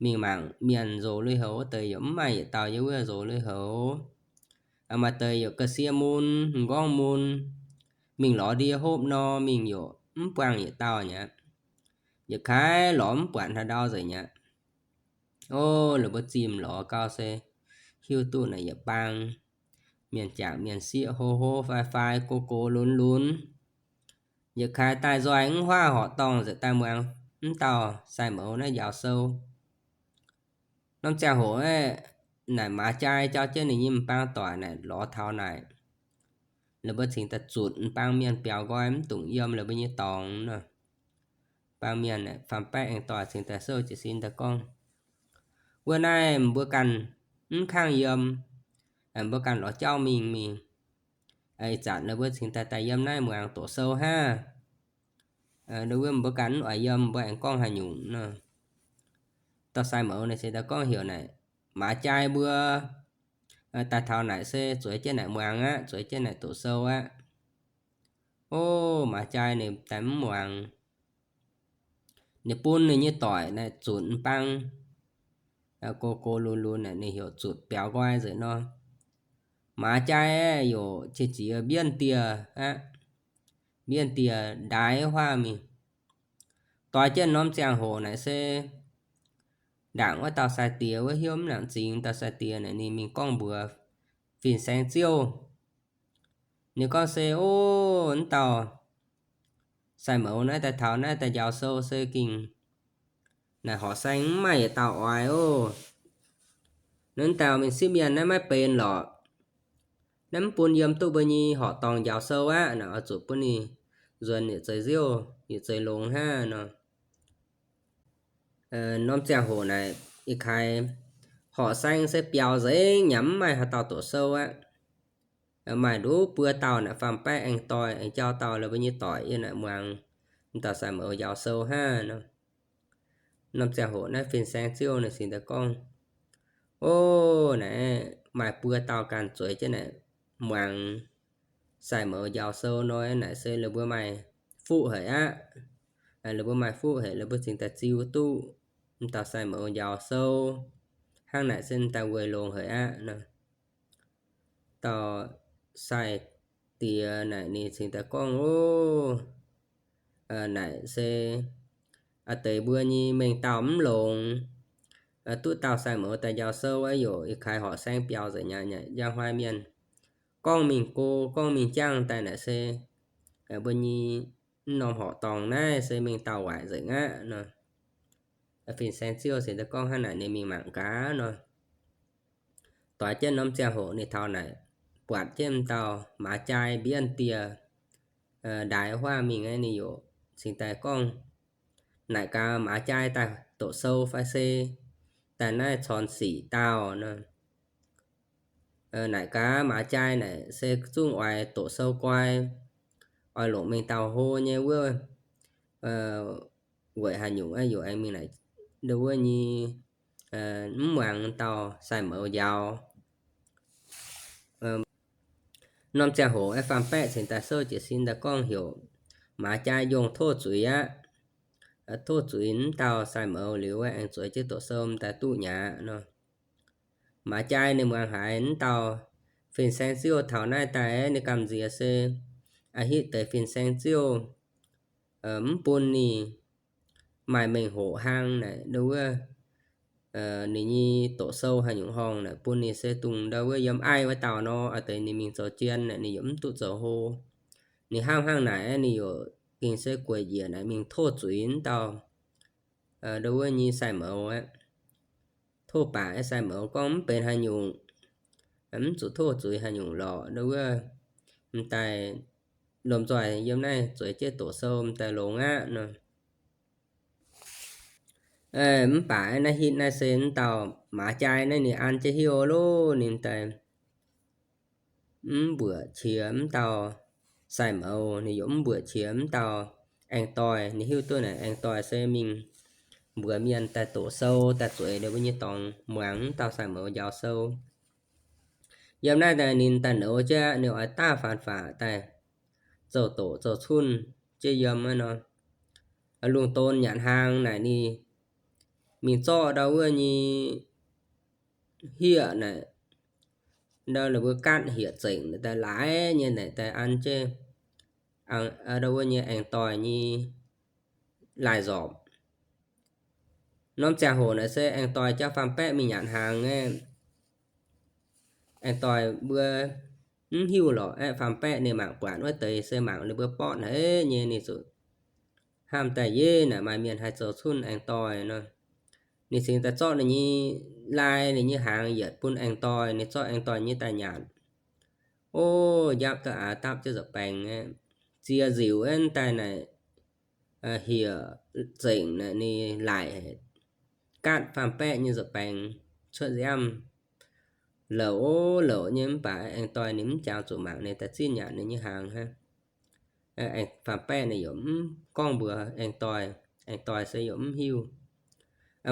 Mingh mangc mienh nzox lui-houx wuov deix yaac mv maaih yietc dauh yiem wuov nzox lui-houx. Maaih deix yaac ga'sie mun, m'nqorngv mun, mingh lorz ndie hopv nor, mingh yaac mv buangh yietc dauh mi'aqv. Yietc kaaix lorz mv buatc haaix ndau nzengc mi'aqv. O, laaix mbuo zimh lorz gau se hiuv duqv naaic yietc bang mienh jangc mienh sieqv hlo hlo fai fai go go lunx lunx. Yietc kaaix daaih nzoih mv huaav horqc dorngh nzengc daaih muangx mv dauh sai mouz naaiv njaaux sou. Norm ziangh hoc aeqv, naaic maaz jai jauv jienv ninh nyei m'bang doic naaic lorz taux naaic, laaix mbuo cingx daaih zutc m'bang mienh biaux nqoi mv dungx yiem laaix mbuo nyei dorngx nor. M'bang mienh faam-baeqv aengx doic cingx daaih souv jiez sin daaih gorngv, wuov naaiv mbuo ganh mv kangv yiem, mbuo ganh lorz jauv mingh mingh. Ih zanc laaix mbuo cingx daaih daaih yiem naaiv muangx doqc sou hnangv. Ndo wuov mbuo ganh mv oix yiem, mbuo aengx gorngv haaix nyungc nor. Dauh sai mouz naaic cingx daaih gorngv heuc naaic, maaz jai mbuo daaih taux naaic se zueiz jienv naaic muangx aqv, zueiz jienv naaic doqc sou aqv. O, maaz jai ninh daaih mv muangx. Ninh bun ninh nyei doic naaic zunc m'bang go go lunx lunx naaic ninh heuc zutc biaux nqoi nzengc nor. Maaz jai aeqv, yaac qiex jiez mbienv dieh aqv, mbienv dieh ndaix huaav mingh. Doix jienv norm ziangh hoc naaic se ndaangc wuov dauh sai diex wuov hnyouv mv nangc zingx, dauh sai diex naaic ninh mingh gorngv mbuox fin-saeng ziouv. Ninh gorngv se, o, wuov dauh sai mouz naaiv daaih taux naaiv daaih njaaux sou se gengh naaic horqc saeng mv maaih yietc dauh oix oc. Naaiv dauh mingh sipv mienh naaiv maiv benx lorqc. Naaiv mv bun yiem duqv mbuo nyei horqc dorngh njaaux sou aqv. Naaic oix zuqc bun ninh nzuonx yietc zeix nziouv, yietc zeix longx hnangv nor. Norm ziangh hoc naaic ih kaaix horqc saeng se biaux nzengc, nyanc mv maaih haaix dauh doqc sou aqv. Maaih nduqc buo dauh naaic faam-baeqv aengx doic aengx jauv dauh laaix mbuo nyei doic yiem naaic muangx m'dauh sai mouz njaaux sou hnangv nor. Norm ziangh hoc naaiv fin-saeng ziouv naaic cingx daaih gorngv, o, naaic maaih buo dauh ganh zueiz jienv naaic muangx sai mouz njaaux sou nor, naaic se laaix mbuo maaih fuqv haic aqv. Laaix mbuo maaih fuqv haic, laaix mbuo cingx daaih ziux duqv m'dauh sai mouz njaaux sou hnangv naaic se m'daaih weic longx haic aqv nor. Dauh sai diex naaic ninh cingx daaih gorngv, o, naaic se a'deix mbuo nyei mengh dauh mv longx. Duqv dauh sai mouz daaih njaaux sou aqv, yaac ih kaaix horqc saeng biaux nzengc, nyanc nyanc njang hnoi mienh gorngv mingh go gorngv mingh jangv daaih naaic se mbuo nyei mv norm horqc dorngh naaiv se mengh dauh waaic nzengc aqv nor. Fin-saeng ziouv cingx daaih gorngv hnangv naaic, ninh mingh mangc gaax nor. Doix jienv norm ziangh hoc ninh taux naaic, buatc jienv m'dauh maaz jai mbienv dieh ndaix huaav mingh aqv, ninh yaac cingx daaih gorngv, naaic gaax maaz jai daaih doqc sou fai se daaih naaiv corn sic dauh nor. Naaic gaax maaz jai naaic se zungv oix doqc sou guai, oix longc mengh dauh hlo nyei wuov weic haaix nyungc aqv, yaac aengx mingh naaic ndo wuov nyei mv muangx dauh sai mouz njaaux. Norm ziangh hoc aeqv, faam-baeqv cingx daaih souv jiez sin daaih gorngv heuc maaz jai njongh tov zuiz aqv. Tov zuiz mv dauh sai mouz liuz aeqv, aengx zueiz jienv doqc sou m'daaih duqv mi'aqv nor. Maaz jai ninh muangx haiz mv dauh fin-saeng ziouv taux naaiv daaih aeqv, ninh gamh nziex se a'hitv deix fin-saeng ziouv mv bun ninh maaih mengh hoc hlang naaic ndo wuov ninh nyei doqc sou haaix nyungc horngh naaic, bun ninh se dongh ndo wuov yiem aiv wuov dauh nor, a'deix ninh mingh zoux jien naaic ninh yaac mv duqv zoux hlo. Ninh hnangv hnangv naaic aeqv, ninh yaac gengh se gueic njiec naaic mingh tov zuiz mv dauh ndo wuov nyei sai mouz aqv. Tov baac sai mouz gorngv mv benx haaix nyungc, mv zuqc tov zuiz haaix nyungc lorqc, ndo wuov m'daaih lomh nzoih yiem naaiv zueiz jienv doqc sou m'daaih longx aqv nor. Mv baac naaiv hitv naaiv se mv dauh maaz jai naaiv ninh an jienv hiuv loh, ninh daaih mv mbuoqc qiex mv dauh sai-mouz, ninh yaac mv mbuoqc qiex mv dauh aengx doic. Ninh hiuv duqv naaic aengx doic se mingh mbuox mienh daaih doqc sou daaih zueiz ninh mbuo nyei dorngx muangx mv dauh sai-mouz njaaux sou. Yiem naaiv daaih ninh daaih nouz jienv ninh oix daav faan faqc daaih zoux doqc zoux cunh jienv yiem wuov nor. Lungh don nyanc hnaangx naaic ninh mingh zorqv ndau wuov nyei hieqv naaic, ndau ninh mbuo gaatv hieqv zengc daaih laaix nyei naaic daaih an jienv ndau wuov nyei aengx doic nyei laaih nzorpc. Norm ziangh hoc naaic se aengx doic jauv faam-baeqv mingh nyanc hnaangx aeqv, aengx doic mbuo mv hiuv lorqc aeqv, faam-baeqv ninh mangc buatc wuov deix se mangc ninh mbuo borqv haic nyei, ninh zuqc hnamv daaih, yie naaic maaih mienh haih zoux cunh aengx doic nor. Ninh cingx daaih zorqv ninh nyei lai, ninh nyei hnaangx yietc bun aengx doic, ninh zorqv aengx doic nyei daaih nyanc. O, njapv duqv aax dapv jienv nza'baengx aeqv, ziex nziuc aeqv daaih naaic hieqv zengc naaic ninh laic gaatv faam-baeqv nyei nza'baengx cuotv nziaamv. Louc o louc nyei mv baac aengx doic ninh mv jangx zuqc mangc ninh daaih zinh nyanc ninh nyei hnaangx hnangv. Faam-baeqv ninh yaac mv gorngv mbuox aengx doic, aengx doic se yaac mv hiuv.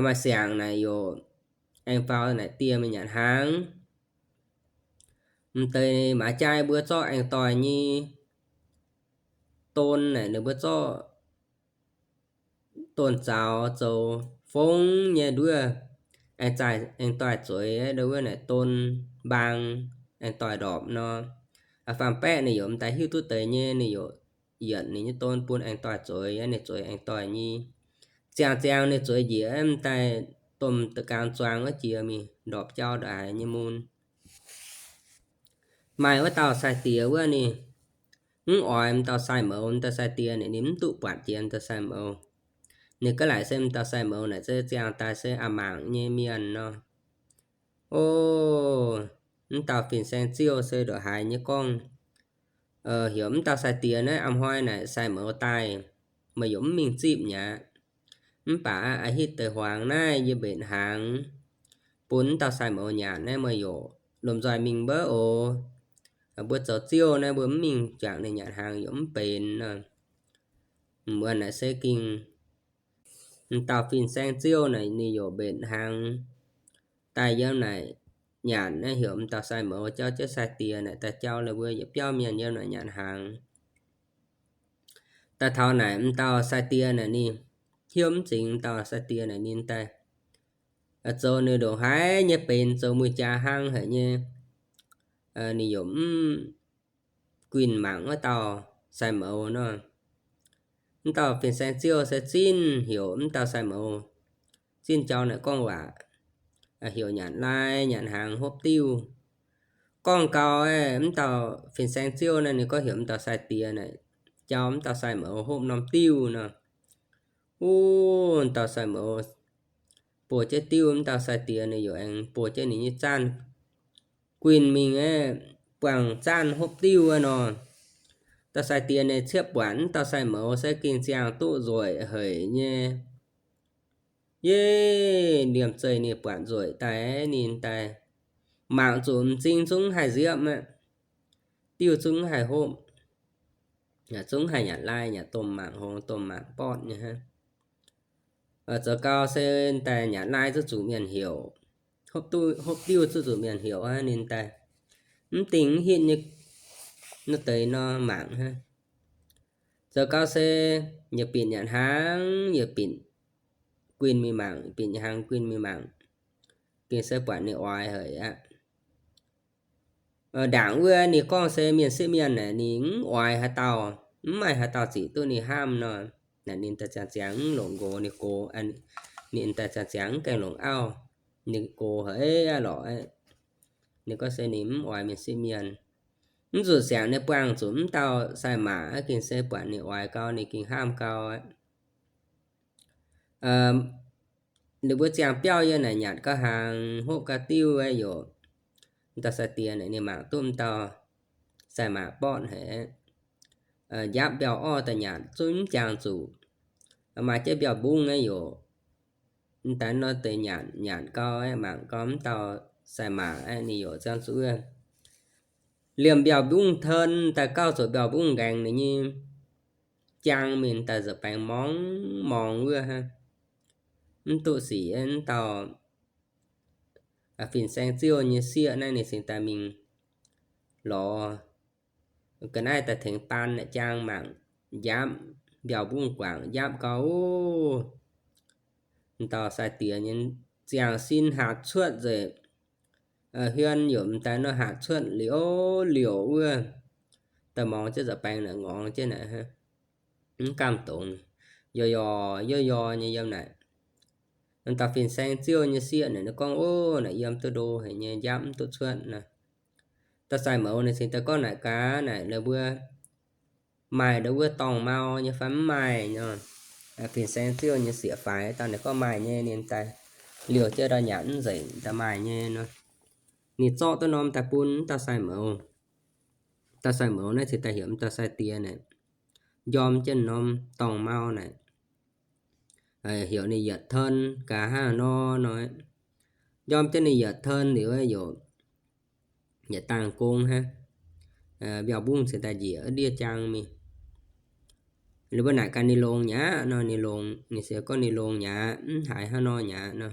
Maaih siangx naaic yaac aengx faaux naaic dieh mingh nyanc hnaangx. M'deix maaz jai mbuo zorqv aengx doic nyei don naaic ninh mbuo zorqv don zaux zoux fong nyei nduov, aengx zaih aengx doic zueiz ndau wuov naaic don mbaang aengx doic ndorpc nor. Faam-baeqv ninh yaac m'daaih hiuv duqv deix nyei, ninh yaac yietc ninh nyei don bun aengx doic zueiz, ninh zueiz aengx doic nyei. Ziangh ziangx ninh zueiz njiec m'daaih domh da'gaang zuangx wuov jiex mingh ndorpc jauv ndongc haaix nyei mun. Maaih wuov dauh sai-diex wuov ninh mv oix m'dauh sai-mouz, m'dauh sai-diex naaic ninh mv duqv buatc jiex m'dauh sai-mouz. Ninh gaav laaic se m'dauh sai-mouz naaic se ziangh daaih se a'mangc nyei mienh nor. O, m'dauh fin-saeng ziouv se ndongc haaix nyei gorngv, heuc m'dauh sai-diex naaiv a'hnoi naaic sai-mouz daaih, meih yaac mv mingh zipv mi'aqv. Mv baac a'hitv deix hmuangx naaiv yie mbenc hnaangx bun m'dauh sai-mouz nyanc naaiv, meih yaac lomh nzoih mingh wuov oc. Mbuo zoux ziouv naaiv mbuo mv mingh juangc ninh nyanc hnaangx yaac mv benx nor. M'muonz naaic se ging m'dauh fin-saeng ziouv naaic ninh yaac mbenc hnaangx daaih yiem naaic nyanc naaiv, heuc m'dauh sai-mouz jauv jienv sai-diex naaic daaih jauv la'buo yietc biauv mienh yiem naaic nyanc hnaangx. Daaih taux naaic m'dauh sai-diex naaic ninh hiuv mv zingx, m'dauh sai-diex naaic ninh daaih zoux ninh ndongc haaix nyei benx, zoux muic jaax hnangv haic nyei. Ninh yaac mv guinh mangc wuov dauh sai-mouz nor. M'dauh fin-saeng ziouv se zinh heuc m'dauh sai-mouz zinh jauv naaic gorngv waac, heuc nyanc lai nyanc hnaangx hopv diuv. Gorngv gau, m'dauh fin-saeng ziouv naaiv ninh gorngv heuc m'dauh sai-diex naaic jauv m'dauh sai-mouz hopv norm diuv nor. Wuov dauh sai-mouz buoz jienv diuv, m'dauh sai-diex ninh yaac aengx buoz jienv ninh nyei zaanh guinh mingh aeqv, buangh zaanh hopv diuv wuov nor. Dauh sai-diex naaic ciepv buatc m'dauh sai-mouz se gengh ziangh duqv nzueic haic nyei. Yie liemh zeih ninh buatc nzueic daaih, ninh daaih mangc zuqc m'zing zungv haih nziepv aqv, diuv zungv haih hopv, zungv haih nyanc lai nyanc domh mangc hngongx domh mangc bortv nyei hnangv. Zoux gau se daaih nyanc lai zuqc zuqc mienh heuc, hopv diuv zuqc zuqc mienh heuc hnangv, ninh daaih mv dingh mv hitv nyei deix nor mangc hnangv. Zoux gau se yietc binc nyanc hnaangx yietc binc guinh mingh mangc, binc hnaangx guinh mingh mangc, gengh se buatc ninh oix haic aqv. Ndaangc wuov ninh gorngv se mienh sieqv mienh naaic ninh mv oix haaix dauh, mv maaih haaix dauh zic duqv ninh hnamv nor, naaic ninh daaih ziangh ziangx mv longc nqox ninh gox, ninh daaih ziangh ziangx mv gaengh longc auv, ninh gox haic aqv lorqc. Ninh gorngv se ninh mv oix mienh sieqv mienh. Mv zuqc siangx ninh buangh zuqc mv dauh sai-maac aqv, gengh se buatc ninh oix gau ninh gengh hnamv gau aqv. Ninh mbuo ziangh biauv yiem naaic nyanc gau hnaangx hopv gau diuv aqv, yaac m'dauh sai-diex naaic ninh mangc duqv m'dauh sai-maac bortv haic aqv. Njapv mbiauh orv daaih nyanc zungv mv jangx zuqc. Maaih jienv mbiauh mbungv aqv, yaac m'daaih nor deix nyanc, nyanc gau aeqv, mangc gau m'dauh sai-maac aeqv, ninh youc ziangh zuqc wuov liemh mbiauh mbungv ten daaih gauh zuqc mbiauh mbungv nqaengx ninh nyei jaang mingh daaih nzuih baengx morngx morngx wuov hnangv. Mv duqv sic aeqv, m'dauh fin-saeng ziouv nyei sieqv naaiv ninh cingx daaih mingh lorz ga'naaiv daaih tengx baan naaic jaang mangc, njaapv mbiauh mbungv guangc njaapv gau, m'dauh sai-diex nyei ziangh sin hatc cuotv nzengc. Hmien youc m'daaih nor hatc cuotv liuz, liouc wuov, daaih morngx jienv nzuih baengx naaic ngorngx jienv naaic, mv gamh dongz, yorc yorc yorc yorc nyei yiem naaic. M'dauh fin-saeng ziouv nyei sieqv naaic ninh gorngv, Ov, naaic yiem duqv ndo haic nyei, njaapv mv duqv cuotv nor. Dauh sai-mouz ninh cingx daaih gorngv naaic gaax naaic, Laaix mbuo maaih ndo wuov dorngh mau nyei fai mv maaih nor? Fin-saeng ziouv nyei sieqv faix dauh naaic gorngv, Maaih nyei. Ninh daaih liouh jienv ndau nyanc mv nzengc, daaih maaih nyei nor. Ninh zorqv duqv norm daaih bun m'dauh sai-mouz. Dauh sai-mouz naaiv cingx daaih heuc m'dauh sai-diex naaic njorm jienv norm dorngh mau naaic, heuc ninh yietc ten gaax hnangv nor nor. Njorm jienv ninh yietc ten liuz, youc yietc dangh gong hnangv, mbiauh mbungv cingx daaih njiec ndiev jaang mingh. Ninh mbuo naaic gaax ninh longx nyei aqv nor, ninh longx, ninh se gorngv ninh longx nyei aqv, mv haiz hnangv nor nyei aqv nor.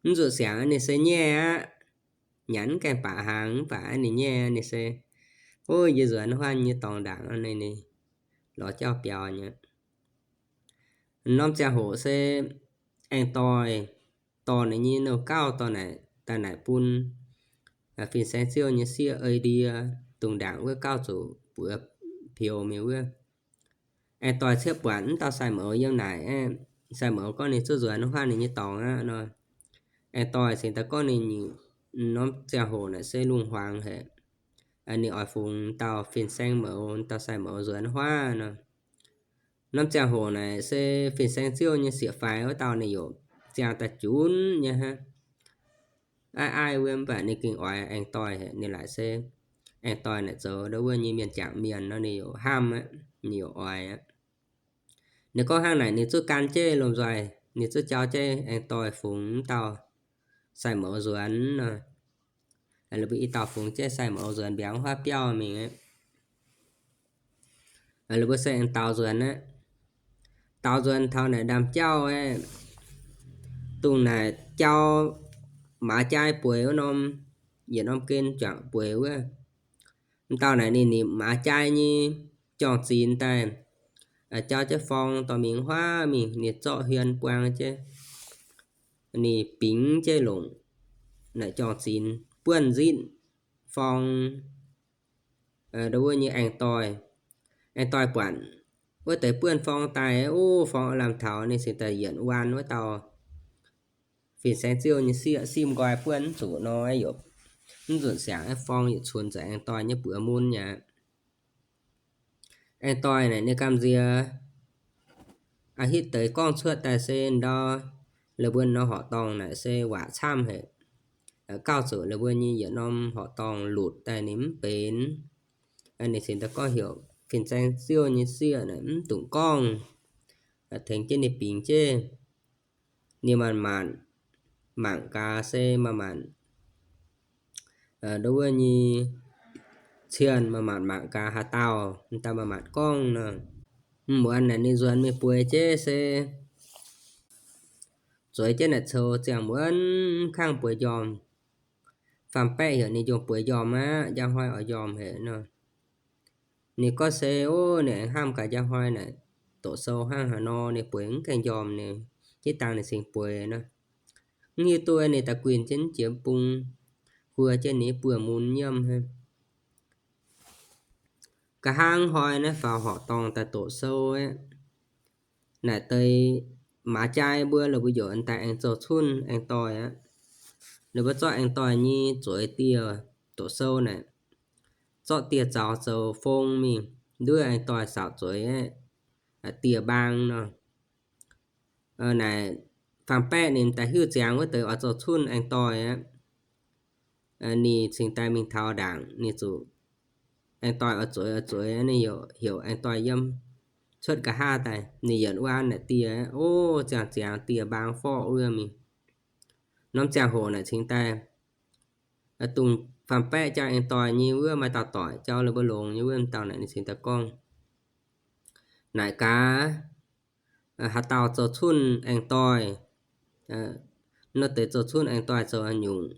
Mv zuqc siangx ninh se nyaiv aqv. Nyanc mv gaengh baac hnaangx mv baac ninh nyaiv ninh se, ov, yie nzuonx huav nyei dorngx ndaangc ninh lorz jauv biaux nyei. Norm ziangh hoc se aengx doic, dorh ninh nyei nouh gauv dorh naaic daaih naaic bun fin-saeng ziouv nyei sieqv ei ndie, dungx ndaangc wuov gauv zuqc buoz peux mingh wuov. Aengx doic ciev buatc m'dauh sai-mouz yiem naaic, sai-mouz gorngv ninh zuqc nzuonx huav ninh nyei dorngx aqv nor. Aengx doic cingx daaih gorngv ninh norm ziangh hoc naaic se lungh hmuangx haic, ninh oix fungx dauh fin-saeng mouz, dauh sai-mouz nzuonx huav nor. Norm ziangh hoc naaic se fin-saeng ziouv nyei sieqv faix wuov dauh ninh youc ziangh daaih junv nyei hnangv. Aiv aiv wuov mv baac ninh gengh oix aengx doic haic, ninh laaic se aengx doic naaic zoux ndo wuov nyei mienh jangc mienh nor ninh youc hnamv aqv, ninh youc oix aqv. Ninh gorngv hnangv naaic ninh zuqc gan jienv lomh nzoih, ninh zuqc jauv jienv aengx doic fungx m'dauh sai-mouz nzuonx nor. Laaix mbuo i dauh fungx jienv sai-mouz nzuonx mbiaangx huaav biauv mingh aqv. Laaix mbuo se aengx daaux nzuonx aqv. Daaux nzuonx taux naaic ndaamv-jauv aeqv, dongh naaic jauv maaz-jai bueix wuov norm, yietc norm gen juangc bueix wuov. M'dauh naaic ninh nimc maaz-jai nyei jorng-zinx daaih, jauv jienv forng dorh mingh huaav mingh, ninh zorqv hmien buang jienv, ninh bingx jienv longc naaic jorng-zinx buonv nzitv forng ndo wuov nyei aengx doic. Aengx doic buatc wuov deix buonv forng daaih, ov, forng aav lamh taux, ninh cingx daaih yienc waan wuov dauh fin-saeng ziouv nyei sieqv, sim nqoi buonv mv zuqc nor, yaac mv nzunc siangx forng yietc cunx nzengc aengx doic nyei buoz mun aqv. Aengx doic naaic ninh gamh nziex a'hitv deix gorngv cuotv daaih se ndau, laaix mbuo norm horqc dorngh naaic se waac camv haic. Gauh zuqc laaix mbuo nyei yietc norm horqc dorngh lutc daaih ninh mv benx. Ninh cingx daaih gorngv heuc fin-saeng ziouv nyei sieqv naaic mv dungx gorngv, tengx jienv ninh bingx jienv. Ninh manc-manc mangc gaax se manc-manc ndo wuov nyei cienh, manc-manc mangc gaax haaix dauh, daaih manc-manc gorngv nor. Mv muonz naaic ninh nzuonx mingh bueix jienv se zueiz jienv naaic coux ziangh muonz mv kangv bueix njormh. Faam-baeqv heuc ninh njongh bueix njormh aqv, njang hnoi oix njormh haic nor. Ninh gorngv se, ov, ninh aengx hnamv gaax njang hnoi naaic doqc sou hnangv haaix nor ninh bueix mv gaengh njormh, ninh jiex dangh ninh cingx bueix nor. Mv hiuv duqv ninh daaih guinh jienv jiex bung, huo jienv ninh buoz mun nyiemv hnangv. Nqa'haav hnoi naaiv faaux horqc dorngh daaih doqc sou aqv. Naaic deix maaz-jai mbuo laaix mbuo yaac daaih aengx zoux cunv aengx doic aqv. Ninh mbuo zorqv aengx doic nyei zueiz dieh doqc sou naaic, zorqv dieh zaux zoux fong mingh, nduov aengx doic saauc zueiz aqv, dieh mbaang nor. Naaic faam-baeqv ninh daaih hiuv ziangx wuov deix oix zoux cunv aengx doic aqv. Ninh cingx daaih mingh taux ndaangc ninh zuqc aengx doic oix zueiz oix zueiz, ninh heuc aengx doic yiem cuotv nqa'haav daaih, ninh yietc wuov naaic dieh, o, ziangh ziangx dieh mbaang forv wuov mingh. Norm ziangh hoc naaic cingx daaih dongh faam-baeqv jaa aengx doic nyei wuov, maaih dauh doic jauv la'buo longx nyei wuov, m'dauh naaic ninh cingx daaih gorngv, naaic gaax, haaix dauh zoux cunh aengx doic, nor deix zoux cunh aengx doic zoux haaix nyungc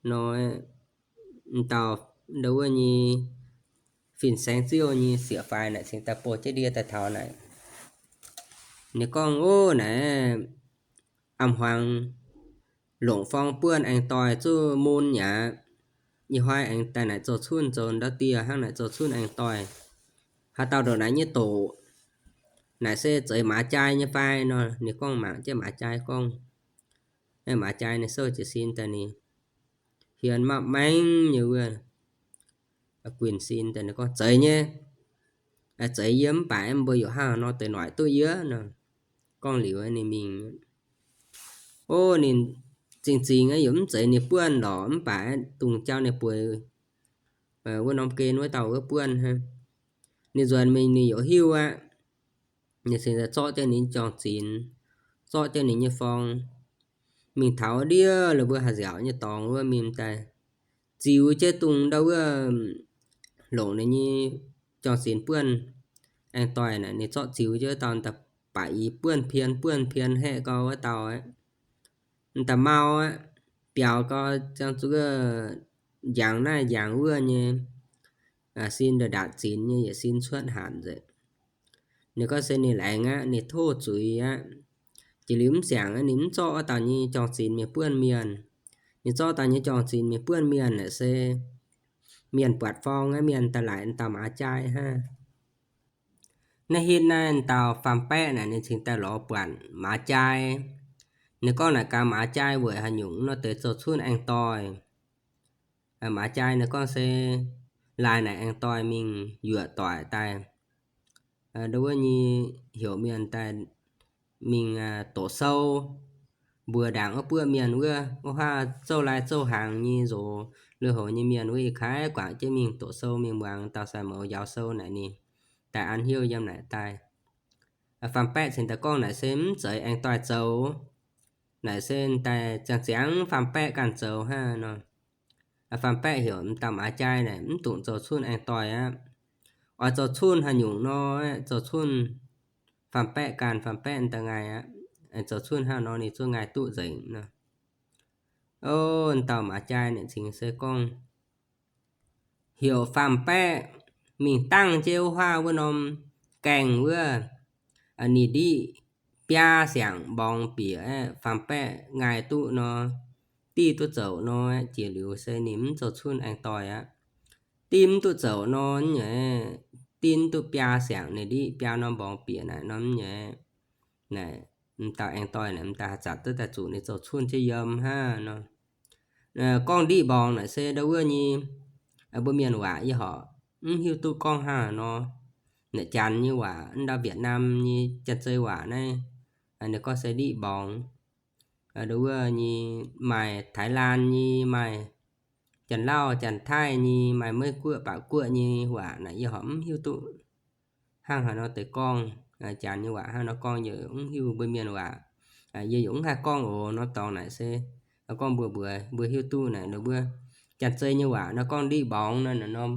nor, m'dauh ndau wuov nyei fin-saeng ziouv nyei sieqv-faix naaic cingx daaih bouh jienv ndie daaih taux naaic. Ninh gorngv, o, naaic, a'hmuangx longc forng buonv aengx doic zuqc mun aqv. Ih hnoi aengx daaih naaic zoux cunh zoux ndau dieh hnangv naaic zoux cunh aengx doic. Haaix dauh ndongc naaic nyei doqc, naaic se zeix maaz jai nyei fai nor. Ninh gorngv mangc jienv maaz jai gorngv, maaz jai ninh souv jiez sin daaih ninh hienx mapv maengv nyei wuov, guinh sin daaih ninh gorngv, zeix nyei, zeix yie mv baac mbuo yaac hnangv nor deix noic duqv yie nor. Gorngv liuz ninh mingh. O, ninh zingh zingh yaac mv zeix ninh buonv lorqc, mv baac dongh jauv ninh bueix wuov norm gen wuov dauh wuov buonv hnangv. Ninh nzuonx mingh ninh yaac hiuv aqv. Ninh cingx daaih zorqv jienv ninh nyei jorng zinx, zorqv jienv ninh nyei forng, mingh taux ndiev la'buo haaix nziaauc nyei dorngx wuov mingh daaih, ziux jienv dongh ndau wuov longc ninh nyei jorng zinx buonv aengx doic naaic, ninh zorqv ziux jienv wuov dauh da'baaix i buonv pien buonv pien haeqv gau wuov dauh aqv. Da'mau aqv, biaux gau ziangh zuqc njangx naaiv njangx wuov nyei, sin ndaatc zinx nyei yietc sin cuotv hanc nzengc. Ninh gorngv se ninh laengz aqv, ninh tov zuiz aqv. Jiex liuz mv siangx aqv, ninh mv zorqv wuov dauh nyei jorng zinx mingh buonv mienh. Ninh zorqv dauh nyei jorng zinx mingh buonv mienh naaic se mienh buatc forng aqv, mienh daaih laaic dauh maaz jai hnangv. Naaiv hitv naaiv dauh faam-baeqv naaic ninh cingx daaih lorz buatc maaz jai. Ninh gorngv naaic gaax maaz jai weic haaix nyungc nor deix zoux cunh aengx doic. Maaz jai ninh gorngv se laaix naaic aengx doic mingh yuoqc doic daaih, ndau wuov nyei heuc mienh daaih mingh doqc sou, mbuox ndaangc wuov buoqv mienh wuov, wuov haav zouv lai zouv hnaangx nyei nzox lui-houx nyei mienh wuov, ih kaaix guangc jienv mingh doqc sou mingh muangx dauh sai-mouz njaaux sou naaic ninh daaih an hnyouv yiem naaic daaih. Faam-baeqv cingx daaih gorngv naaic se mv zeiz aengx doic zoux. Naaic se daaih ziangh ziangx faam-baeqv ganh zoux hnangv nor. Faam-baeqv heuc m'dauh maaz jai naaic mv dungx zoux cunh aengx doic aqv. Oix zoux cunh haaix nyungc nor, zoux cunh faam-baeqv ganh, faam-baeqv daaih ngaih aqv. Zoux cunh hnangv nor ninh zungv ngaih duqv nzengc nor. O, dauh maaz jai naaic cingx se gorngv heuc faam-baeqv mingh dangh jienv wuov haav wuov norm gaengh wuov, ninh ndiqv biaa siangx mborngz bieqc aqv, faam-baeqv ngaih duqv nor, div duqv zoux nor, jiex liuz se ninh mv zoux cunh aengx doic aqv. Div mv duqv zoux nor, div mv duqv biaa siangx, ninh ndiqv biaa norm mborngz bieqc naaic nor, m'dauh aengx doic naaic m'daaih haaix zanc duqv daaih zuqc ninh zoux cunh jienv yiem hnangv nor. Gorngv ndiqv mborngz naaic se ndau wuov nyei, mbuo mienh waac yie horpc mv hiuv duqv gorngv hnangv haaix nor. Naaic Janx nyei waac, ndau Việt Nam nyei Janx-Zei waac naaiv, ninh gorngv se ndiqv mborngz. Ndau wuov nyei maaih Thái Lan nyei, maaih Janx-Lauv, Janx-Taiv nyei, maaih Meiv-Guoqv, Baac-Guoqv nyei waac naaic yie horpc mv hiuv duqv hnangv haaix nor deix gorngv. Janx nyei waac hnangv nor gorngv yie mv hiuv, mbuo mienh waac yie yaac mv haih gorngv oc. Norm dorngx naaic se gorngv mbuox mbuox mbuo hiuv duqv naaic, ndau wuov Janx-Zei nyei waac nor gorngv ndiqv mborngz nor, norm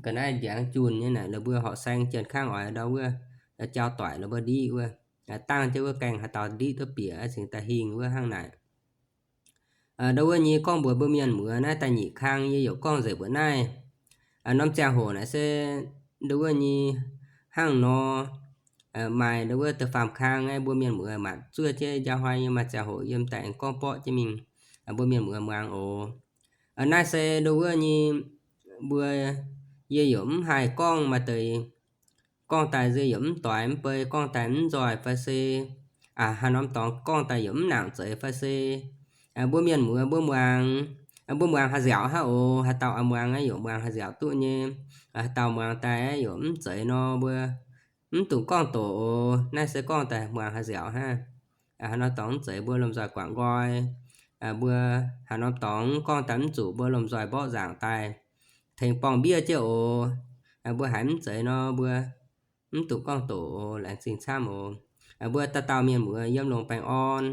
ga'naaiv ndiangx junh nyei naaic, ndau mbuo horqc saeng jienv kangv oix ndau wuov jauv-doic ndau mbuo ndiqv wuov, dangh jienv wuov gaengh haaix dauh ndiqv duqv bieqc cingx daaih hingh wuov hnangv naaic. Ndau wuov nyei gorngv mbuox mbuo mienh muoz naaiv daaih nyic kang yie yaac gorngv nzengc mbuox naaiv. Norm ziangh hoc naaic se ndau wuov nyei hnangv nor, maaih ndau wuov da'faam kang aqv, mbuo mienh muoz matc zuov jienv njaaux hnoi nyei maaih ziangh hoc yiem daaih aengx gorngv borqv jienv mingh mbuo mienh muoz muangx oc. Naaiv se ndau wuov nyei mbuo, yie yaac mv haih gorngv maaih deix gorngv daaih nziex yaac mv doix mv bei, gorngv daaih mv nzoih fai se haaix norm dorngx gorngv daaih yaac mv nangc zeiz fai se mbuo mienh muoz mbuo muangx, mbuo muangx haih nziaauc hnangv oc. Haaix dauh muangx yaac muangx haih nziaauc duqv nyei. Haaix dauh muangx daaih yaac mv zeiz nor mbuo mv dungx gorngv doqc oc. Naaiv se gorngv daaih muangx haih nziaauc hnangv. Haaix norm dorngx mv zeiz mbuo lomh nzoih guangc nqoi. Mbuo haaix norm dorngx gorngv daaih mv zuqc mbuo lomh nzoih mborqv nzaangc daaih tengx borngh mbiev jienv oc. Mbuo haiz mv zeiz nor mbuo Mv dungx gorngv doqc oc, laengz zingh camv oc. Mbuo dauh dauh mienh muoz yiem longx baengh orn.